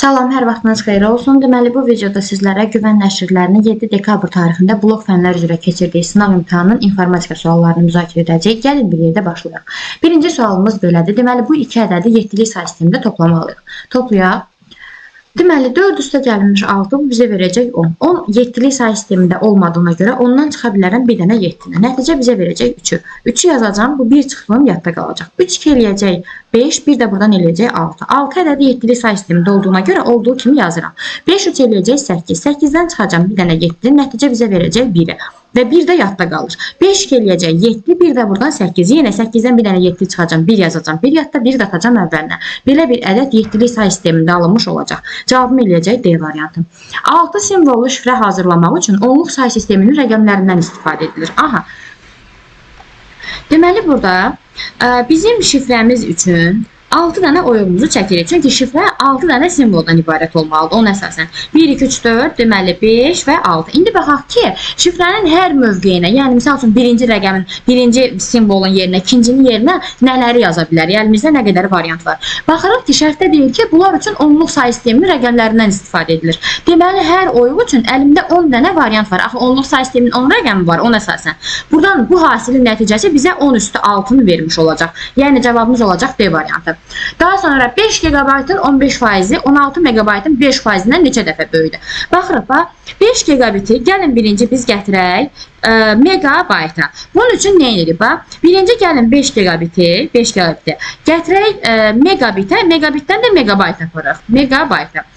Salam, hər vaxtınız xeyir olsun. Deməli, bu videoda sizlərə Güvən nəşrlərinin 7 dekabr tarixində blok fənlər üzrə keçirdiyi sınaq imtahanının informatika suallarını müzakirə edəcəyik. Gəlin bir yerdə başlayaq. Birinci sualımız belədir. Deməli, bu iki ədədi 7-lik say sistemində toplamalıyıq. Toplayaq. Deməli, 4 üstə gəlinmiş 6, bu bizə verəcək 10. 10 7-lik say sistemində olmadığına görə 10-dan çıxa bilərəm bir dənə 7-ni. Nəticə bizə verəcək 3-ü. 3-ü yazacağam, bu 1 çıxdığım yadda qalacaq. 3 2 eləyəcək 5, bir də buradan eləyəcək 6. 6 ədədi 7-lik say sistemində olduğuna görə olduğu kimi yazıram. 5 3 eləyəcək 8. 8-dən çıxacağam bir dənə 7-ni. Nəticə bizə verəcək 1-i. Və 1 də yadda qalır. 5 2 eləyəcək 7, bir də buradan 8. Yenə 8-dən bir dənə 7 çıxacağam, 1 yazacağam, 1 yadda, 1 də atacağam əvvəlinə. Belə bir ədəd 7-lik say sistemində alınmış olacaq. Cavabım eləyəcək D variantı. 6 simvollu şifrə hazırlamaq üçün onluq say sisteminin rəqəmlərindən istifadə edilir. Aha. Deməli burada bizim şifrəmiz üçün 6 dənə oyuğumuzu çəkirik. Çünki şifrə 6 dənə simvoldan ibarət olmalıdır. Ona əsasən 1, 2, 3, 4, deməli 5 və 6. İndi baxaq ki, şifrənin hər mövqeyinə, yəni misal üçün birinci rəqəmin, birinci simvolun yerinə, ikincinin yerinə nələri yaza bilərik? Əlimizdə nə qədər variant var. Baxırıq ki, şərtdə deyir ki, bunlar üçün onluq say sisteminin rəqəmlərindən istifadə edilir. Deməli, hər oyuq üçün əlimdə 10 dənə variant var. Axı onluq say sisteminin 10 rəqəmi var, ona əsasən. Buradan bu hasilin nəticəsi bizə 10 üstü 6-nı vermiş olacaq. Yəni cavabımız olacaq D variantı. Daha sonra 5 gigabaytın 15%-i 16 megabaytın 5%-dən neçə dəfə böyüdür? Baxırıq, bax, 5 gigabiti gəlin birinci biz gətirək megabayta. Bunun üçün nə edirik? Bax, birinci gəlin 5 gigabiti, 5 gigabiti gətirək megabitə, megabitdən də megabayt aparıq. Megabayta.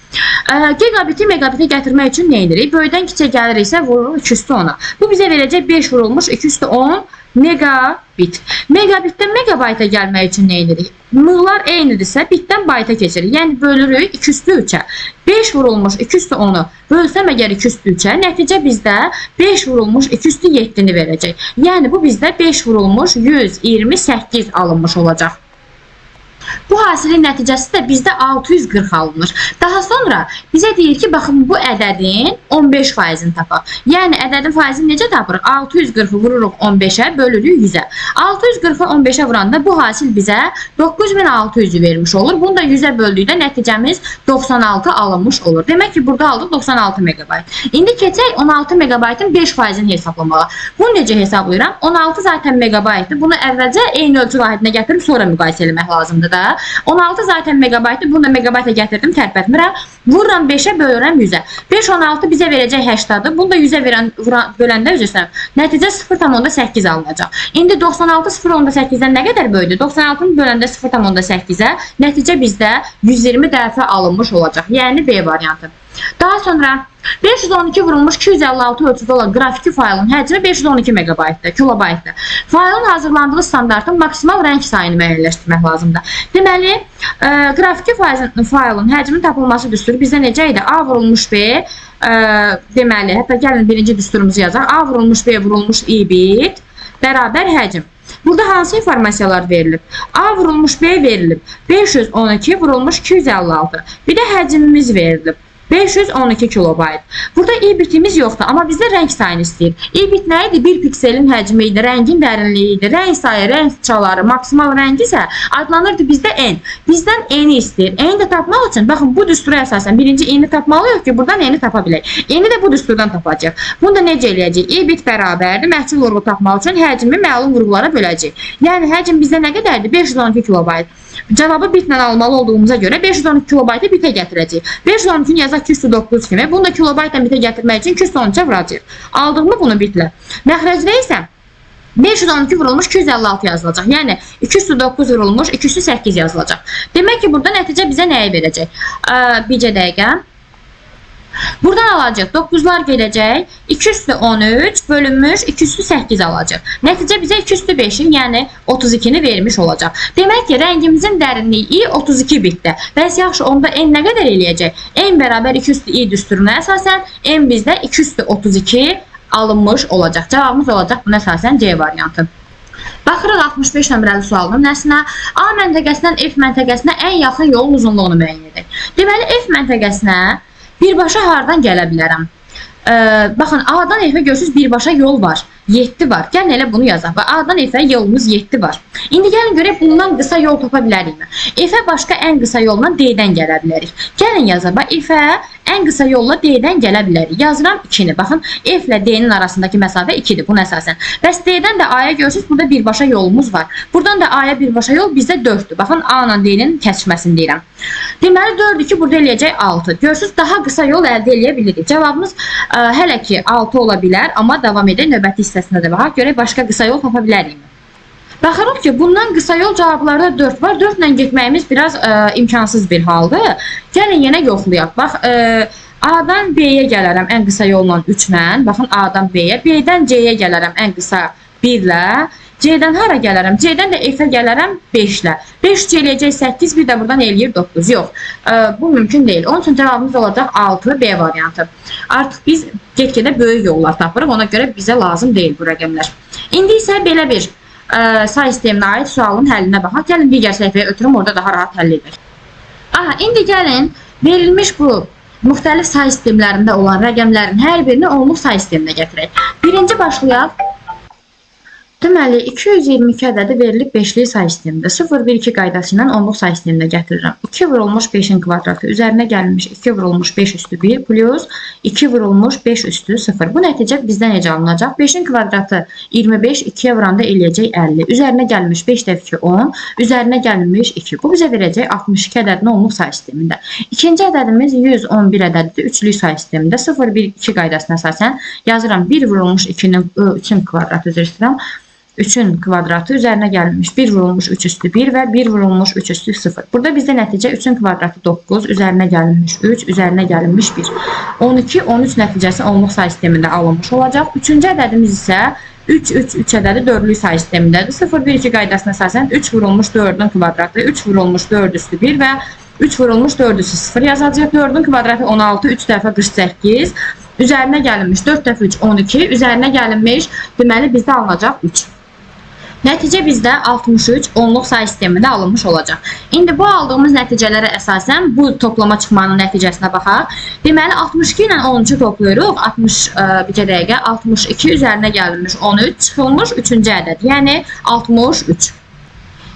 Gigabiti megabitə gətirmək üçün nə edirik? Böyüdən kiçiyə gəliriksə vururuq 2 üstü 10-a. Bu bizə verəcək 5 vurulmuş 2 üstü 10 megabit. Megabitdən megabayta gəlmək üçün nə edirik? Mığlar eynidirsə bitdən bayta keçirik. Yəni bölürük 2 üstü 3-ə. 5 vurulmuş 2 üstü 10-u bölsəm əgər 2 üstü 3-ə, nəticə bizdə 5 vurulmuş 2 üstü 7-ni verəcək. Yəni bu bizdə 5 vurulmuş 128 alınmış olacaq. Bu hasilin nəticəsi də bizdə 640 alınır. Daha sonra bizə deyir ki, baxın bu ədədin 15%-ni tapaq. Yəni ədədin faizini necə tapırıq? 640-ı vururuq 15-ə, bölürük 100-ə. 640-ı 15-ə vuranda bu hasil bizə 9600-ü vermiş olur. Bunu da 100-ə böldükdə nəticəmiz 96 alınmış olur. Demək ki, burada aldıq 96 megabayt. İndi keçək 16 megabaytın 5%-ni hesablamağa. Bunu necə hesablayıram? 16 zaten megabaytdır. Bunu əvvəlcə eyni ölçü vahidinə gətirib sonra müqayisə eləmək lazımdır da. 16 zaten megabaytdır. Bunu da megabayta gətirdim, tərpətmirəm. Vururam 5-ə, bölürəm 100-ə. 5, 16 bizə verəcək 80-dır. Bunu da 100-ə böləndə üzr istəyirəm. Nəticə 0,8 alınacaq. İndi 96 0,8-dən nə qədər böyüdü? 96-nı böləndə 0,8-ə nəticə bizdə 120 dəfə alınmış olacaq. Yəni B variantı. Daha sonra 512 vurulmuş 256 ölçüdə olan qrafiki faylın həcmi 512 megabaytdır, kilobaytdır. Faylın hazırlandığı standartın maksimal rəng sayını müəyyənləşdirmək lazımdır. Deməli, qrafiki faylın həcminin tapılması düsturu bizdə necə idi? A vurulmuş B, deməli, hətta gəlin birinci düsturumuzu yazaq. A vurulmuş B vurulmuş I bit bərabər həcm. Burada hansı informasiyalar verilib? A vurulmuş B verilib. 512 vurulmuş 256. Bir də həcmimiz verilib. 512 kilobayt. Burada i bitimiz yoxdur, amma bizdə rəng sayını istəyir. I bit nə idi? 1 pikselin həcmi idi, rəngin dərinliyi idi, rəng sayı, rəng çaları, maksimal rəng isə adlanırdı bizdə n. Bizdən n-i istəyir. N-i də tapmaq üçün, baxın bu düstura əsasən birinci n-i tapmalıyıq ki, buradan n-i tapa bilək. N-i də bu düsturdan tapacaq. Bunu da necə eləyəcəyik? I bit bərabərdir. Məhsul vurğu tapmaq üçün həcmi məlum vurğulara böləcəyik. Yəni həcm bizdə nə qədərdir? 512 kilobayt. Cavabı bitlə almalı olduğumuza görə 512 kilobaytı bitə gətirəcəyik. 512-ni yazaq 209 kimi. Bunu da kilobaytla bitə gətirmək üçün 213-ə vuracağıq. Aldıq mı bunu bitlə? Məxrəcdə isə 512 vurulmuş 256 yazılacaq. Yəni 209 vurulmuş 208 yazılacaq. Demək ki, burada nəticə bizə nəyi verəcək? Bircə dəqiqə. Buradan alacaq. 9-lar gedəcək. 2 üstü 13 bölünmüş 2 üstü 8 alacaq. Nəticə bizə 2 üstü 5-in, yəni 32-ni vermiş olacaq. Demək ki, rəngimizin dərinliyi i 32 bitdə. Bəs yaxşı, onda n nə qədər eləyəcək? N bərabər 2 üstü i düsturuna əsasən n bizdə 2 üstü 32 alınmış olacaq. Cavabımız olacaq buna əsasən C variantı. Baxırıq 65 nömrəli sualın nəsinə? A məntəqəsindən F məntəqəsinə ən yaxın yolun uzunluğunu müəyyən edək. Deməli, F məntəqəsinə birbaşa hardan gələ bilərəm? Baxın, A-dan F-ə görürsünüz birbaşa yol var. 7 var. Gəlin elə bunu yazaq. Və A-dan F-ə yolumuz 7 var. İndi gəlin görək bundan qısa yol tapa bilərikmi? F-ə başqa ən qısa yolla D-dən gələ bilərik. Gəlin yazaq. Bax, F-ə ən qısa yolla D-dən gələ bilərik. Yazıram 2-ni. Baxın, F ilə D-nin arasındakı məsafə 2-dir. Buna əsasən. Bəs D-dən də A-ya görürsünüz, burada birbaşa yolumuz var. Buradan da A-ya birbaşa yol bizdə 4-dür. Baxın, A ilə D-nin kəsişməsini deyirəm. Deməli, 4, 2 burada eləyəcək 6. Görürsünüz, daha qısa yol əldə eləyə bilirik. Cavabımız hələ ki 6 ola bilər, amma davam edək növbəti hissəsinə də baxaq. Görək başqa qısa yol tapa bilərikmi? Baxırıq ki, bundan qısa yol cavablarda 4 var. 4 ilə getməyimiz biraz imkansız bir haldır. Gəlin yenə yoxlayaq. Bax, A-dan B-yə gələrəm ən qısa yolla 3 ilə. Baxın, A-dan B-yə. B-dən C-yə gələrəm ən qısa 1 ilə. C-dən hara gələrəm? C-dən də F-ə gələrəm 5 ilə. 5 3 eləyəcək 8, bir də buradan eləyir 9. Yox, bu mümkün deyil. Onun üçün cavabımız olacaq 6, B variantı. Artıq biz get-gedə böyük yollar tapırıq, ona görə bizə lazım deyil bu rəqəmlər. İndi isə belə bir say sisteminə aid sualın həllinə baxaq. Gəlin digər səhifəyə ötürüm, orada daha rahat həll edək. Aha, indi gəlin verilmiş bu müxtəlif say sistemlərində olan rəqəmlərin hər birini onluq say sisteminə gətirək. Birinci başlayaq. Deməli, 222 ədədi verilib 5-lik say sistemində. 0, 1, 2 qaydası ilə onluq say sisteminə gətirirəm. 2 vurulmuş 5-in kvadratı üzərinə gəlmiş 2 vurulmuş 5 üstü 1 plus 2 vurulmuş 5 üstü 0. Bu nəticə bizdə necə alınacaq? 5-in kvadratı 25, 2-yə vuranda eləyəcək 50. Üzərinə gəlmiş 5 dəfə 2, 10. Üzərinə gəlmiş 2. Bu bizə verəcək 62 ədədini onluq say sistemində. İkinci ədədimiz 111 ədədidir. Üçlük say sistemində. 0, 1, 2 qaydasına əsasən yazıram. 1 vurulmuş 3-ün kvadratı, üzr istəyirəm. 3-ün kvadratı üzərinə gəlmiş 1 vurulmuş 3 üstü 1 və 1 vurulmuş 3 üstü 0. Burada bizdə nəticə 3-ün kvadratı 9, üzərinə gəlmiş 3, üzərinə gəlmiş 1. 12, 13 nəticəsi onluq say sistemində alınmış olacaq. Üçüncü ədədimiz isə 3, 3, 3 ədədi dördlük say sistemindədir. 0, 1, 2 qaydasına əsasən 3 vurulmuş 4-ün kvadratı, 3 vurulmuş 4 üstü 1 və 3 vurulmuş 4 üstü 0 yazacaq. 4-ün kvadratı 16, 3 dəfə 48, üzərinə gəlinmiş 4 dəfə 3, 12, üzərinə gəlinmiş, deməli bizdə alınacaq 3. Nəticə bizdə 63 onluq say sistemində alınmış olacaq. İndi bu aldığımız nəticələrə əsasən bu toplama çıxmanın nəticəsinə baxaq. Deməli 62 ilə 13-ü toplayırıq. 60 bir dəqiqə 62 üzərinə gəlmiş 13 çıxılmış 3-cü ədəd, yəni 63.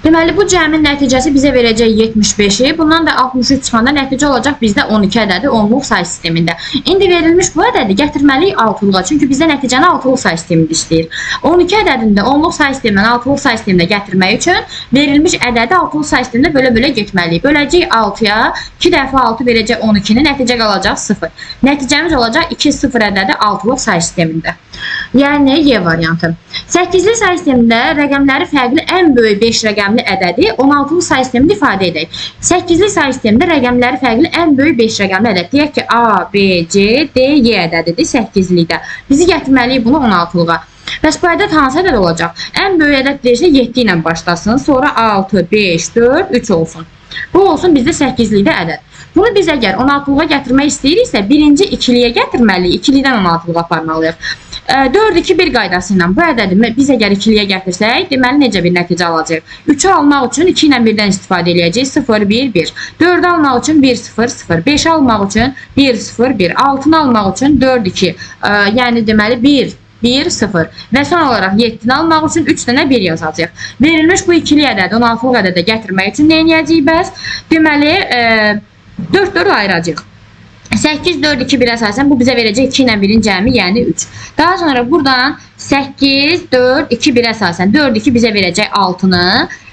Deməli bu cəmin nəticəsi bizə verəcək 75-i. Bundan da 63 çıxanda nəticə olacaq bizdə 12 ədədi onluq say sistemində. İndi verilmiş bu ədədi gətirməliyik altılığa. Çünki bizdə nəticəni altılıq say sistemində istəyir. 12 ədədini də onluq say sistemindən altılıq say sisteminə gətirmək üçün verilmiş ədədi altılıq say sistemində bölə-bölə getməliyik. Böləcəyik 6-ya, 2 dəfə 6 verəcək 12-ni, nəticə qalacaq 0. Nəticəmiz olacaq 2 0 ədədi altılıq say sistemində. Yəni Y variantı. 8-li say sistemində rəqəmləri fərqli ən böyük 5 rəqəmli ədədi 16-lı say sistemində ifadə edək. 8-li say sistemində rəqəmləri fərqli ən böyük 5 rəqəmli ədəd. Deyək ki, A, B, C, D, Y ədədidir 8-likdə. Bizi gətirməliyik bunu 16-lığa. Bəs bu ədəd hansı ədəd olacaq? Ən böyük ədəd deyirsə 7 ilə başlasın, sonra 6, 5, 4, 3 olsun. Bu olsun bizdə 8-likdə ədəd. Bunu biz əgər 16-lığa gətirmək istəyiriksə, birinci ikiliyə gətirməliyik, ikilikdən 16-lığa aparmalıyıq. 4, 2, 1 qaydası ilə bu ədədi biz əgər ikiliyə gətirsək, deməli necə bir nəticə alacaq? 3-ü almaq üçün 2 ilə 1-dən istifadə eləyəcəyik. 0, 1, 1. 4-ü almaq üçün 1, 0, 0. 5-i almaq üçün 1, 0, 1. 6-nı almaq üçün 4, 2. Yəni deməli 1, 1, 0. Və son olaraq 7-ni almaq üçün 3 dənə 1 yazacaq. Verilmiş bu ikili ədədi 16-lıq ədədə gətirmək üçün nə edəcəyik bəs? Deməli 4, 4 ayıracaq. 8, 4, 2, 1 əsasən bu bizə verəcək 2 ilə 1-in cəmi, yəni 3. Daha sonra buradan 8, 4, 2, 1 əsasən 4, 2 bizə verəcək 6-nı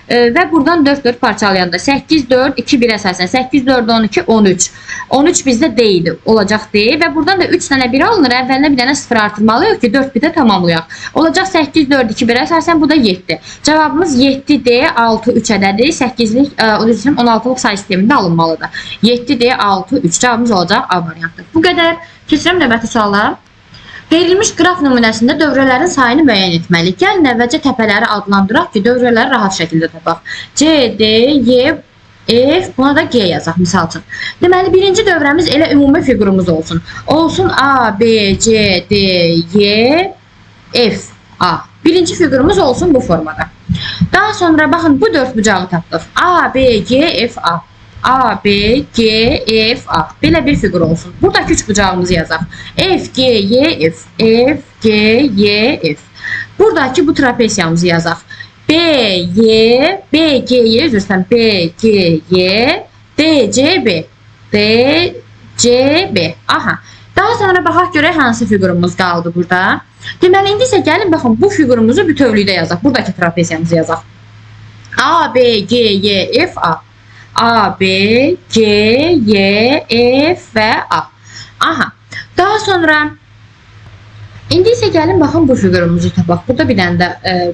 və buradan 4, 4 parçalayanda 8, 4, 2, 1 əsasən 8, 4, 12, 13. 13 bizdə D idi, olacaq D və buradan da 3 dənə 1 alınır. Əvvəlinə bir dənə 0 artırmalıyıq ki, 4 bir də tamamlayaq. Olacaq 8, 4, 2, 1 əsasən bu da 7. Cavabımız 7D, 6, 3 ədədi 8-lik, 16-lıq say sistemində alınmalıdır. 7D, 6, 3 cavabımız olacaq A variantı. Bu qədər. Keçirəm növbəti suala. Verilmiş qraf nümunəsində dövrələrin sayını müəyyən etməliyik. Gəlin əvvəlcə təpələri adlandıraq ki, dövrələri rahat şəkildə tapaq. C, D, Y, F, buna da G yazaq misal üçün. Deməli, birinci dövrəmiz elə ümumi fiqurumuz olsun. Olsun A, B, C, D, Y, F, A. Birinci fiqurumuz olsun bu formada. Daha sonra baxın, bu dörd bucağı tapdıq. A, B, G, F, A. A, B, G, F, A. Belə bir fiqur olsun. Buradakı üç bucağımızı yazaq. F, G, Y, F. F, G, Y, F. Buradakı bu trapesiyamızı yazaq. B, Y, B, G, Y, üzr istəyirəm. B, G, Y, D, C, B. D, C, B. Aha. Daha sonra baxaq görək hansı fiqurumuz qaldı burada. Deməli, indi isə gəlin baxın bu fiqurumuzu bütövlükdə yazaq. Buradakı trapesiyamızı yazaq. A, B, G, Y, F, A. A, B, G, Y, F və A. Aha. Daha sonra indi isə gəlin baxın bu fiqurumuzu tapaq. Burada bir dənə də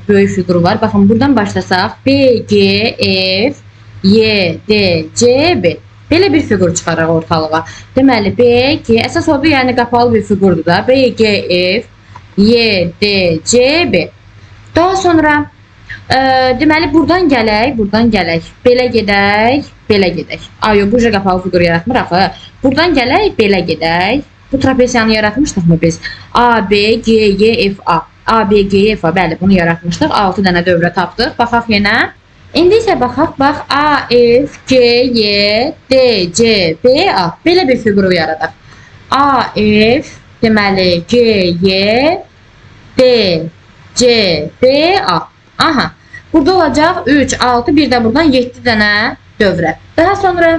böyük fiquru var. Baxın buradan başlasaq B, G, F, Y, D, C, B. Belə bir fiqur çıxaraq ortalığa. Deməli B, G, əsas odur, yəni qapalı bir fiqurdur da. B, G, F, Y, D, C, B. Daha sonra deməli buradan gələk, buradan gələk. Belə gedək, belə gedək. Ay, yox, bu qapalı fiqur yaratmır axı. Buradan gələk, belə gedək. Bu trapesiyanı yaratmışdıqmı biz? A, B, G, Y, F, A. A, B, G, Y, F, A. Bəli, bunu yaratmışdıq. 6 dənə dövrə tapdıq. Baxaq yenə. İndi isə baxaq, bax A, F, G, Y, D, C, B, A. Belə bir fiquru yaradaq. A, F, deməli G, Y, D, C, B, A. Aha. Burada olacaq 3, 6, bir də buradan 7 dənə dövrə. Daha sonra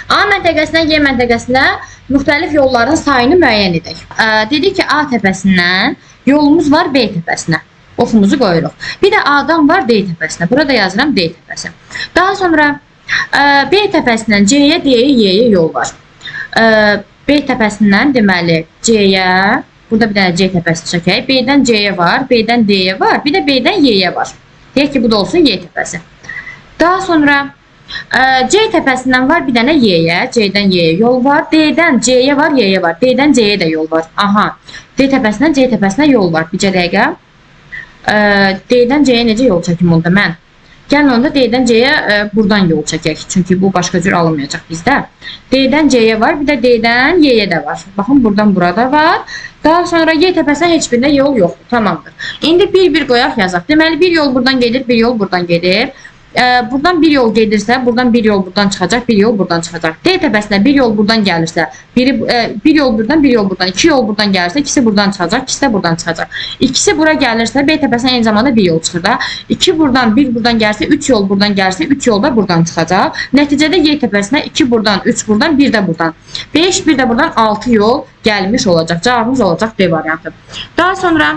A məntəqəsindən Y məntəqəsinə müxtəlif yolların sayını müəyyən edək. Dedik ki, A təpəsindən yolumuz var B təpəsinə. Oxumuzu qoyuruq. Bir də A-dan var D təpəsinə. Burada yazıram D təpəsi. Daha sonra B təpəsindən C-yə, D-yə, Y-yə yol var. B təpəsindən deməli C-yə, burada bir dənə C təpəsi çəkək. B-dən C-yə var, B-dən D-yə var, bir də B-dən Y-yə var. Deyək ki, bu da olsun Y təpəsi. Daha sonra C təpəsindən var bir dənə Y-yə, C-dən Y-yə yol var. D-dən C-yə var, Y-yə var. D-dən C-yə də yol var. Aha. D təpəsindən C təpəsinə yol var. Bircə dəqiqə. D-dən C-yə necə yol çəkim onda mən? Gəlin onda D-dən C-yə buradan yol çəkək. Çünki bu başqa cür alınmayacaq bizdə. D-dən C-yə var, bir də D-dən Y-yə də var. Baxın, buradan burada var. Daha sonra Y təpəsinə heç birinə yol yoxdur. Tamamdır. İndi bir-bir qoyaq yazaq. Deməli, bir yol buradan gedir, bir yol buradan gedir. Buradan bir yol gedirsə, buradan bir yol buradan çıxacaq, bir yol buradan çıxacaq. D təpəsinə bir yol buradan gəlirsə, bir yol buradan, bir yol buradan, iki yol buradan gəlirsə, ikisi buradan çıxacaq, ikisi də buradan çıxacaq. İkisi bura gəlirsə, B təpəsinə eyni zamanda bir yol çıxır da. İki buradan, bir buradan gəlirsə, üç yol buradan gəlirsə, üç yol da buradan çıxacaq. Nəticədə Y təpəsinə 2 buradan, 3 buradan, bir də buradan. 5, bir də buradan 6 yol gəlmiş olacaq. Cavabımız olacaq D variantı. Daha sonra,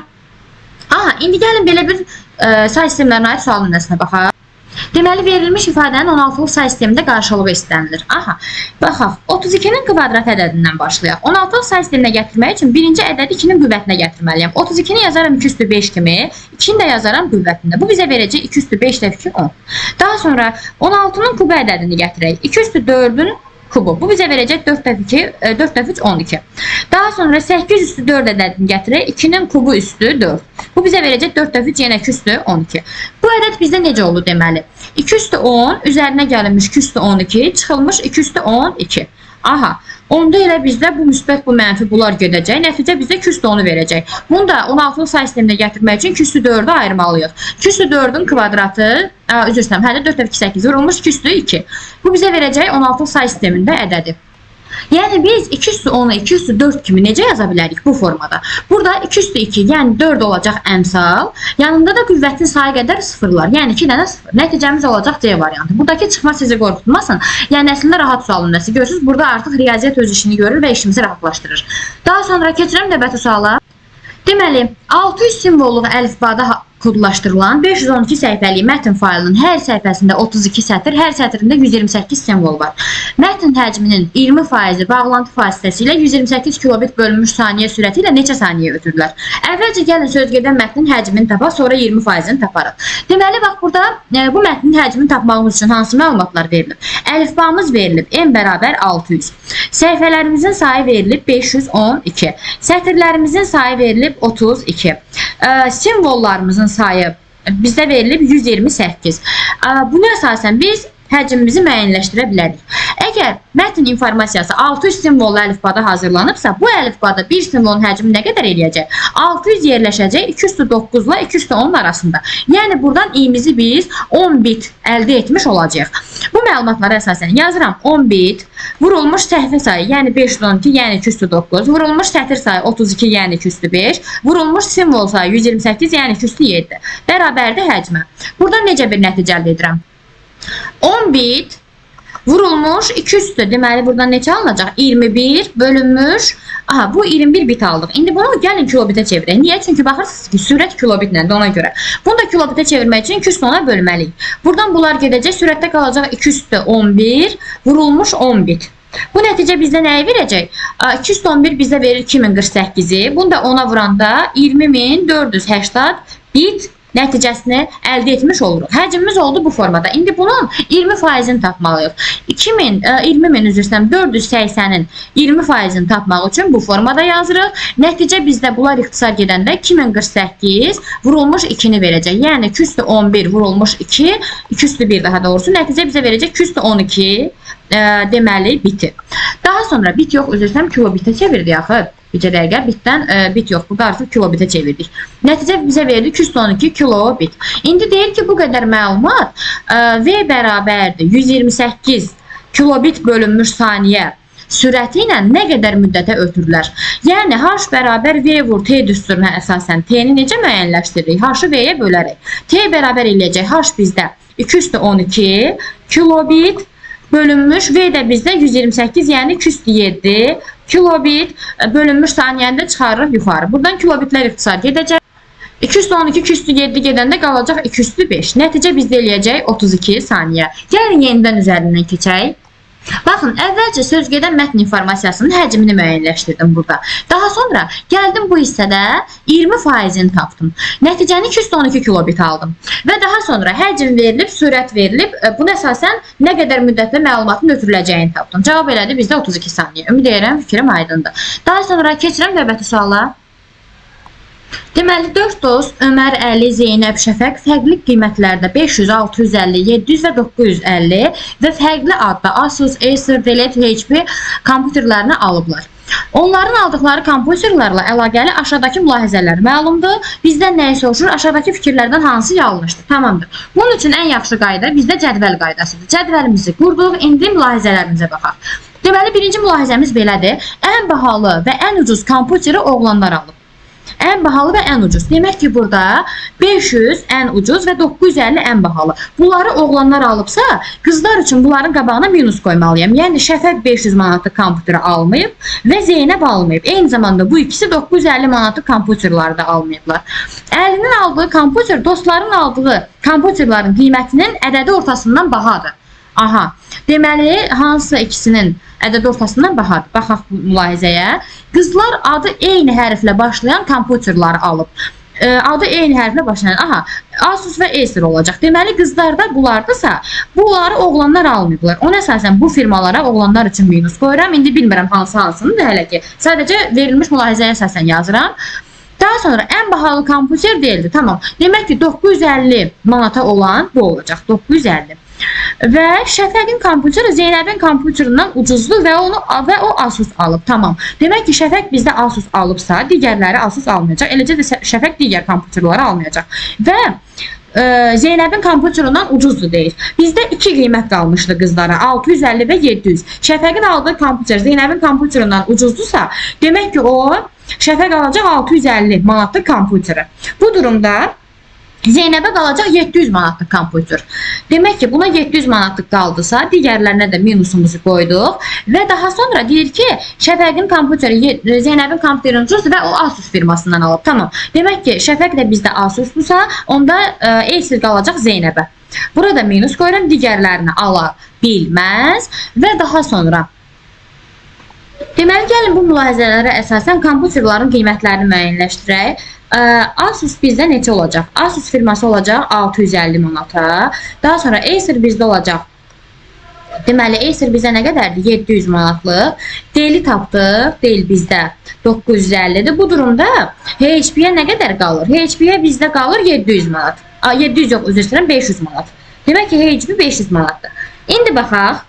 aha, indi gəlin belə bir say sistemlərinə aid sual nümunəsinə baxaq. Deməli, verilmiş ifadənin 16-lıq say sistemində qarşılığı istənilir. Aha, baxaq, 32-nin kvadrat ədədindən başlayaq. 16-lıq say sisteminə gətirmək üçün birinci ədədi 2-nin qüvvətinə gətirməliyəm. 32-ni yazaram 2 üstü 5 kimi, 2-ni də yazaram qüvvətində. Bu bizə verəcək 2 üstü 5 dəf 2, 10. Daha sonra 16-nın kubu ədədini gətirək. 2 üstü 4-ün kubu. Bu bizə verəcək 4 dəf 2, 4 dəf 3, 12. Daha sonra 8 üstü 4 ədədini gətirək. 2-nin kubu üstü 4. Bu bizə verəcək 4 dəf 3, yenə 2 üstü 12. Bu ədəd bizdə necə oldu deməli? 2 üstü 10, üzərinə gəlinmiş 2 üstü 12, çıxılmış 2 üstü 12. Aha, onda elə bizdə bu müsbət, bu mənfi bunlar gedəcək. Nəticə bizdə 2 üstü 10-u verəcək. Bunu da 16-lıq say sisteminə gətirmək üçün 2 üstü 4-ü ayırmalıyıq. 2 üstü 4-ün kvadratı, üzr istəyirəm, hələ 4 dəf 2, 8 vurulmuş 2 üstü 2. Bu bizə verəcək 16-lıq say sistemində ədədi. Yəni biz 2 üstü 10-u 2 üstü 4 kimi necə yaza bilərik bu formada? Burada 2 üstü 2, yəni 4 olacaq əmsal. Yanında da qüvvətin sayı qədər sıfırlar, yəni 2 dənə sıfır. Nəticəmiz olacaq C variantı. Buradakı çıxma sizi qorxutmasın. Yəni əslində rahat sual nümunəsi. Görürsünüz, burada artıq riyaziyyat öz işini görür və işimizi rahatlaşdırır. Daha sonra keçirəm növbəti suala. Deməli, 600 simvolluq əlifbada kodlaşdırılan 512 səhifəlik mətn faylının hər səhifəsində 32 sətr, hər sətrində 128 simvol var. Mətn həcminin 20%-i bağlantı vasitəsilə 128 kilobit bölünmüş saniyə sürəti ilə neçə saniyə ötürülər? Əvvəlcə gəlin söz gedən mətnin həcmini tapaq, sonra 20%-ni taparıq. Deməli, bax burada bu mətnin həcmini tapmağımız üçün hansı məlumatlar verilib? Əlifbamız verilib, M bərabər 600. Səhifələrimizin sayı verilib 512. Sətirlərimizin sayı verilib 32. Simvollarımızın sayı bizdə verilib 128. Buna əsasən biz həcmimizi müəyyənləşdirə bilərik. Əgər Əgər mətn informasiyası 600 simvollu əlifbada hazırlanıbsa, bu əlifbada bir simvolun həcmi nə qədər eləyəcək? 600 yerləşəcək 209 ilə 210 arasında. Yəni buradan i-mizi biz 10 bit əldə etmiş olacağıq. Bu məlumatlara əsasən yazıram 10 bit vurulmuş səhifə sayı, yəni 512, yəni 209, vurulmuş sətir sayı 32, yəni 205, vurulmuş simvol sayı 128, yəni 207 bərabərdir həcmə. Buradan necə bir nəticə əldə edirəm? 10 bit vurulmuş 2 üstü, deməli buradan neçə alınacaq? 21 bölünmüş, aha bu 21 bit aldıq. İndi bunu gəlin kilobitə çevirək. Niyə? Çünki baxırsınız ki, sürət kilobitlə də ona görə. Bunu da kilobitə çevirmək üçün 2 üstü 10-a bölməliyik. Buradan bunlar gedəcək, sürətdə qalacaq 2 üstü 11 vurulmuş 10 bit. Bu nəticə bizdə nəyi verəcək? 211 bizə verir 2048-i. Bunu da 10-a vuranda 20480 bit nəticəsini əldə etmiş oluruq. Həcmimiz oldu bu formada. İndi bunun 20%-ni tapmalıyıq. 20.000 üzr istəyirəm, 480-in 20%-ni tapmaq üçün bu formada yazırıq. Nəticə bizdə bunlar ixtisar gedəndə 2048 vurulmuş 2-ni verəcək. Yəni 211 vurulmuş 2, 201 daha doğrusu. Nəticə bizə verəcək 212 deməli biti. Daha sonra bit yox, üzr istəyirəm, kilobitə çevirdik axı. Bircə dəqiqə bitdən bit yox, burada artıq kilobitə çevirdik. Nəticə bizə verdi 212 kilobit. İndi deyir ki, bu qədər məlumat V bərabərdir 128 kilobit bölünmüş saniyə sürəti ilə nə qədər müddətə ötürülər? Yəni H bərabər V vur T düsturuna əsasən T-ni necə müəyyənləşdiririk? H-ı V-yə bölərək. T bərabər eləyəcək H bizdə 212 kilobit bölünmüş V də bizdə 128, yəni 207 kilobit bölünmüş saniyəni də çıxarırıq yuxarı. Buradan kilobitlər ixtisar gedəcək. 212, 207 gedəndə qalacaq 205. Nəticə bizdə eləyəcək 32 saniyə. Gəlin yenidən üzərindən keçək. Baxın, əvvəlcə söz gedən mətn informasiyasının həcmini müəyyənləşdirdim burada. Daha sonra gəldim bu hissədə 20%-ni tapdım. Nəticəni 212 kilobit aldım. Və daha sonra həcm verilib, sürət verilib, buna əsasən nə qədər müddətdə məlumatın ötürüləcəyini tapdım. Cavab elədi bizdə 32 saniyə. Ümid edirəm, fikrim aydındır. Daha sonra keçirəm növbəti suala. Deməli, 4 dost Ömər, Əli, Zeynəb, Şəfəq fərqli qiymətlərdə 500, 650, 700 və 950 və fərqli adda Asus, Acer, Dell, HP kompüterlərini alıblar. Onların aldıqları kompüterlərlə əlaqəli aşağıdakı mülahizələr məlumdur. Bizdən nəyi soruşur? Aşağıdakı fikirlərdən hansı yanlışdır? Tamamdır. Bunun üçün ən yaxşı qayda bizdə cədvəl qaydasıdır. Cədvəlimizi qurduq, indi mülahizələrimizə baxaq. Deməli, birinci mülahizəmiz belədir. Ən bahalı və ən ucuz kompüteri oğlanlar alıb. Ən bahalı və ən ucuz. Demək ki, burada 500 ən ucuz və 950 ən bahalı. Bunları oğlanlar alıbsa, qızlar üçün bunların qabağına minus qoymalıyam. Yəni Şəfəq 500 manatlıq kompüteri almayıb və Zeynəb almayıb. Eyni zamanda bu ikisi 950 manatlıq kompüterləri də almayıblar. Əlinin aldığı kompüter dostların aldığı kompüterlərin qiymətinin ədədi ortasından bahadır. Aha, deməli, hansısa ikisinin ədədi ortasından bahadır. Baxaq bu mülahizəyə. Qızlar adı eyni hərflə başlayan kompüterləri alıb. Adı eyni hərflə başlayan, aha, Asus və Acer olacaq. Deməli, qızlarda bunlardırsa, bunları oğlanlar almayıblar. Ona əsasən bu firmalara oğlanlar üçün minus qoyuram. İndi bilmirəm hansı hansını da hələ ki. Sadəcə verilmiş mülahizəyə əsasən yazıram. Daha sonra ən bahalı kompüter deyildi. Tamam. Demək ki, 950 manata olan bu olacaq. 950. Və Şəfəqin kompüteri Zeynəbin kompüterindən ucuzdur və onu və o Asus alıb. Tamam. Demək ki, Şəfəq bizdə Asus alıbsa, digərləri Asus almayacaq. Eləcə də Şəfəq digər kompüterləri almayacaq. Və Zeynəbin kompüterindən ucuzdur deyir. Bizdə iki qiymət qalmışdı qızlara: 650 və 700. Şəfəqin aldığı kompüter Zeynəbin kompüterindən ucuzdursa, demək ki, o Şəfəq alacaq 650 manatlıq kompüteri. Bu durumda Zeynəbə qalacaq 700 manatlıq kompüter. Demək ki, buna 700 manatlıq qaldısa, digərlərinə də minusumuzu qoyduq və daha sonra deyir ki, Şəfəqin kompüteri Zeynəbin kompüterindən ucuzdur və o Asus firmasından alıb. Tamam. Demək ki, Şəfəq də bizdə Asusdursa, onda Acer qalacaq Zeynəbə. Burada minus qoyuram, digərlərini ala bilməz və daha sonra deməli, gəlin bu mülahizələrə əsasən kompüterlərin qiymətlərini müəyyənləşdirək. Asus bizdə neçə olacaq? Asus firması olacaq 650 manata. Daha sonra Acer bizdə olacaq. Deməli, Acer bizə nə qədərdir? 700 manatlıq. Dell-i tapdıq. Dell bizdə 950-dir. Bu durumda HP-yə nə qədər qalır? HP-yə bizdə qalır 700 manat. 700 yox, üzr istəyirəm, 500 manat. Demək ki, HP 500 manatdır. İndi baxaq.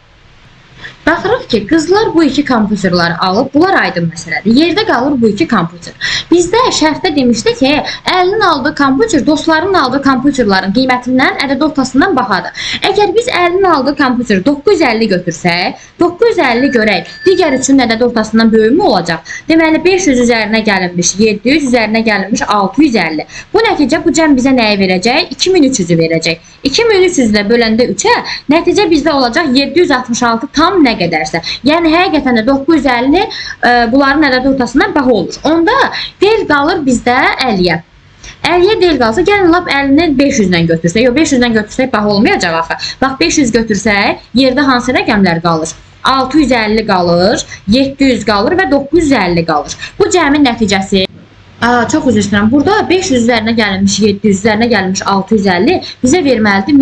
Baxırıq ki, qızlar bu iki kompüterləri alıb, bunlar aydın məsələdir. Yerdə qalır bu iki kompüter. Bizdə şərtdə demişdi ki, 50-nin aldığı kompüter dostlarının aldığı kompüterlərin qiymətindən, ədəd ortasından bahadır. Əgər biz 50-nin aldığı kompüteri 950 götürsək, 950 görək, digər üçün ədəd ortasından böyükmü olacaq? Deməli 500 üzərinə gəlinmiş 700, üzərinə gəlinmiş 650. Bu nəticə bu cəm bizə nəyi verəcək? 2300-ü verəcək. 2300 ilə böləndə 3-ə nəticə bizdə olacaq 766 tam nə qədərsə. Yəni həqiqətən də 950 bunların ədəd ortasından baha olur. Onda del qalır bizdə 50-yə. 50-yə del qalsa, gəlin lap 50-ni 500-dən götürsək. Yox, 500-dən götürsək baha olmayacaq axı. Bax 500 götürsək, yerdə hansı rəqəmlər qalır? 650 qalır, 700 qalır və 950 qalır. Bu cəmin nəticəsi. Çox üzr istəyirəm. Burada 500 üzərinə gəlinmiş 700, üzərinə gəlinmiş 650 bizə verməlidir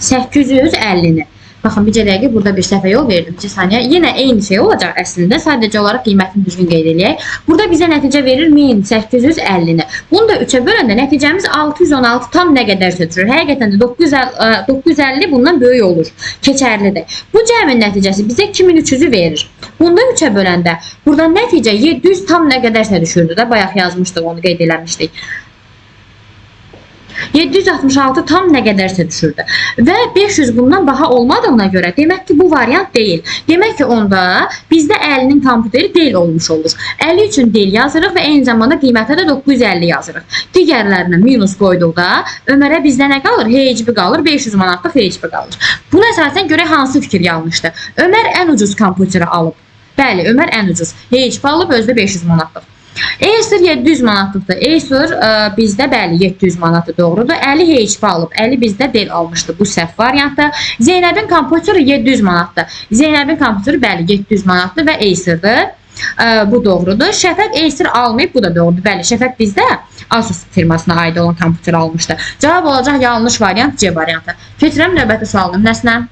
1850-ni. Baxın, bircə dəqiqə burada bir səhvə yol verdim. Bir saniyə. Yenə eyni şey olacaq əslində. Sadəcə olaraq qiymətini düzgün qeyd eləyək. Burada bizə nəticə verir 1850-ni. Bunu da 3-ə böləndə nəticəmiz 616 tam nə qədərsə düşür. Həqiqətən də 950 bundan böyük olur. Keçərlidir. Bu cəmin nəticəsi bizə 2300-ü verir. Bunu da 3-ə böləndə buradan nəticə 700 tam nə qədərsə düşürdü də. Bayaq yazmışdıq, onu qeyd eləmişdik. 766 tam nə qədərsə düşürdü. Və 500 bundan baha olmadığına görə demək ki, bu variant deyil. Demək ki, onda bizdə 50-nin kompüteri deyil olmuş olur. 50 üçün deyil yazırıq və eyni zamanda qiymətə də 950 yazırıq. Digərlərinə minus qoyduqda Ömərə bizdə nə qalır? HP qalır, 500 manatlıq HP qalır. Buna əsasən görək hansı fikir yanlışdır. Ömər ən ucuz kompüteri alıb. Bəli, Ömər ən ucuz HP alıb, özü də 500 manatlıq. Acer 700 manatlıqdır. Acer bizdə bəli 700 manatı doğrudur. 50 HP alıb. 50 bizdə Dell almışdı. Bu səhv variantda. Zeynəbin kompüteri 700 manatdır. Zeynəbin kompüteri bəli 700 manatdır və Acer'dır. Bu doğrudur. Şəfəq Acer almayıb. Bu da doğrudur. Bəli, Şəfəq bizdə Asus firmasına aid olan kompüter almışdı. Cavab olacaq yanlış variant C variantı. Keçirəm növbəti sual nümunəsinə.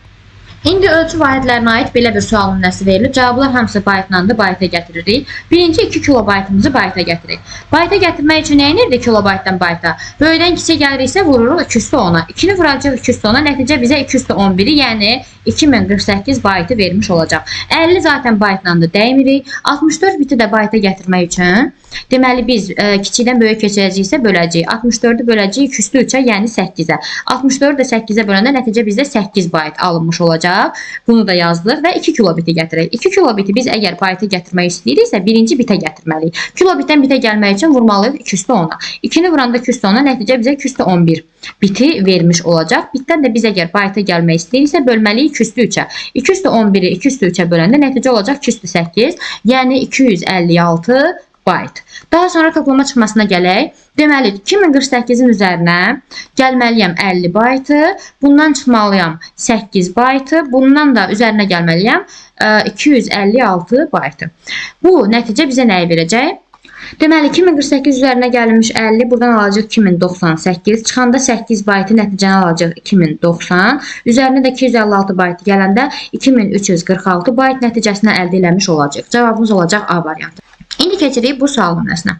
İndi ölçü vahidlərinə aid belə bir sual nümunəsi verilib. Cavablar hamısı baytlandı, bayta gətiririk. Birinci 2 kilobaytımızı bayta gətiririk. Bayta gətirmək üçün nə edirdik kilobaytdan bayta? Böyükdən kiçiyə gəliriksə vururuq 210-a. 2-ni vuracaq 210-a, nəticə bizə 211-i, yəni 2048 baytı vermiş olacaq. 50 zaten baytlandı, dəymirik. 64 biti də bayta gətirmək üçün deməli biz kiçikdən böyük keçirəcəyiksə böləcəyik. 64-ü böləcəyik 203-ə, yəni 8-ə. 64-ü də 8-ə böləndə nəticə bizdə 8 bayt alınmış olacaq. Bunu da yazdıq və 2 kilobiti gətirək. 2 kilobiti biz əgər bayta gətirmək istəyiriksə, birinci bitə gətirməliyik. Kilobitdən bitə gəlmək üçün vurmalıyıq 210-a. 2-ni vuranda 210-a nəticə bizə 211 biti vermiş olacaq. Bitdən də biz əgər bayta gəlmək istəyiriksə, bölməliyik 203-ə. 211-i 203-ə böləndə nəticə olacaq 208, yəni 256 bayt. Daha sonra toplama çıxmasına gələk. Deməli, 2048-in üzərinə gəlməliyəm 50 baytı, bundan çıxmalıyam 8 baytı, bundan da üzərinə gəlməliyəm 256 baytı. Bu nəticə bizə nəyi verəcək? Deməli, 2048 üzərinə gəlmiş 50, buradan alacaq 2098, çıxanda 8 baytı nəticəni alacaq 2090, üzərinə də 256 baytı gələndə 2346 bayt nəticəsini əldə eləmiş olacaq. Cavabımız olacaq A variantı. İndi keçirik bu sual nümunəsinə.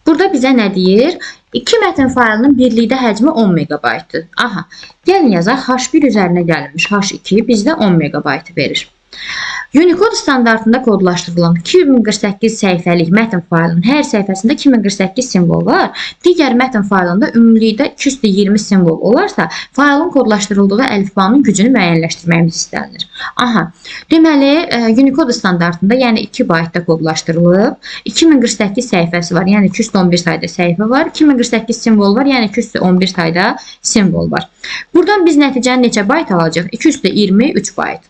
Burada bizə nə deyir? 2 mətn faylının birlikdə həcmi 10 megabaytdır. Aha, gəlin yazaq H1 üzərinə gəlinmiş H2 bizdə 10 megabaytı verir. Unicode standartında kodlaşdırılan 2048 səhifəlik mətn faylının hər səhifəsində 2048 simvol var. Digər mətn faylında ümumilikdə 220 simvol olarsa, faylın kodlaşdırıldığı əlifbanın gücünü müəyyənləşdirməyimiz istənilir. Aha, deməli, Unicode standartında, yəni 2 baytda kodlaşdırılıb, 2048 səhifəsi var, yəni 211 sayda səhifə var, 2048 simvol var, yəni 211 sayda simvol var. Buradan biz nəticəni neçə bayt alacaq? 223 bayt.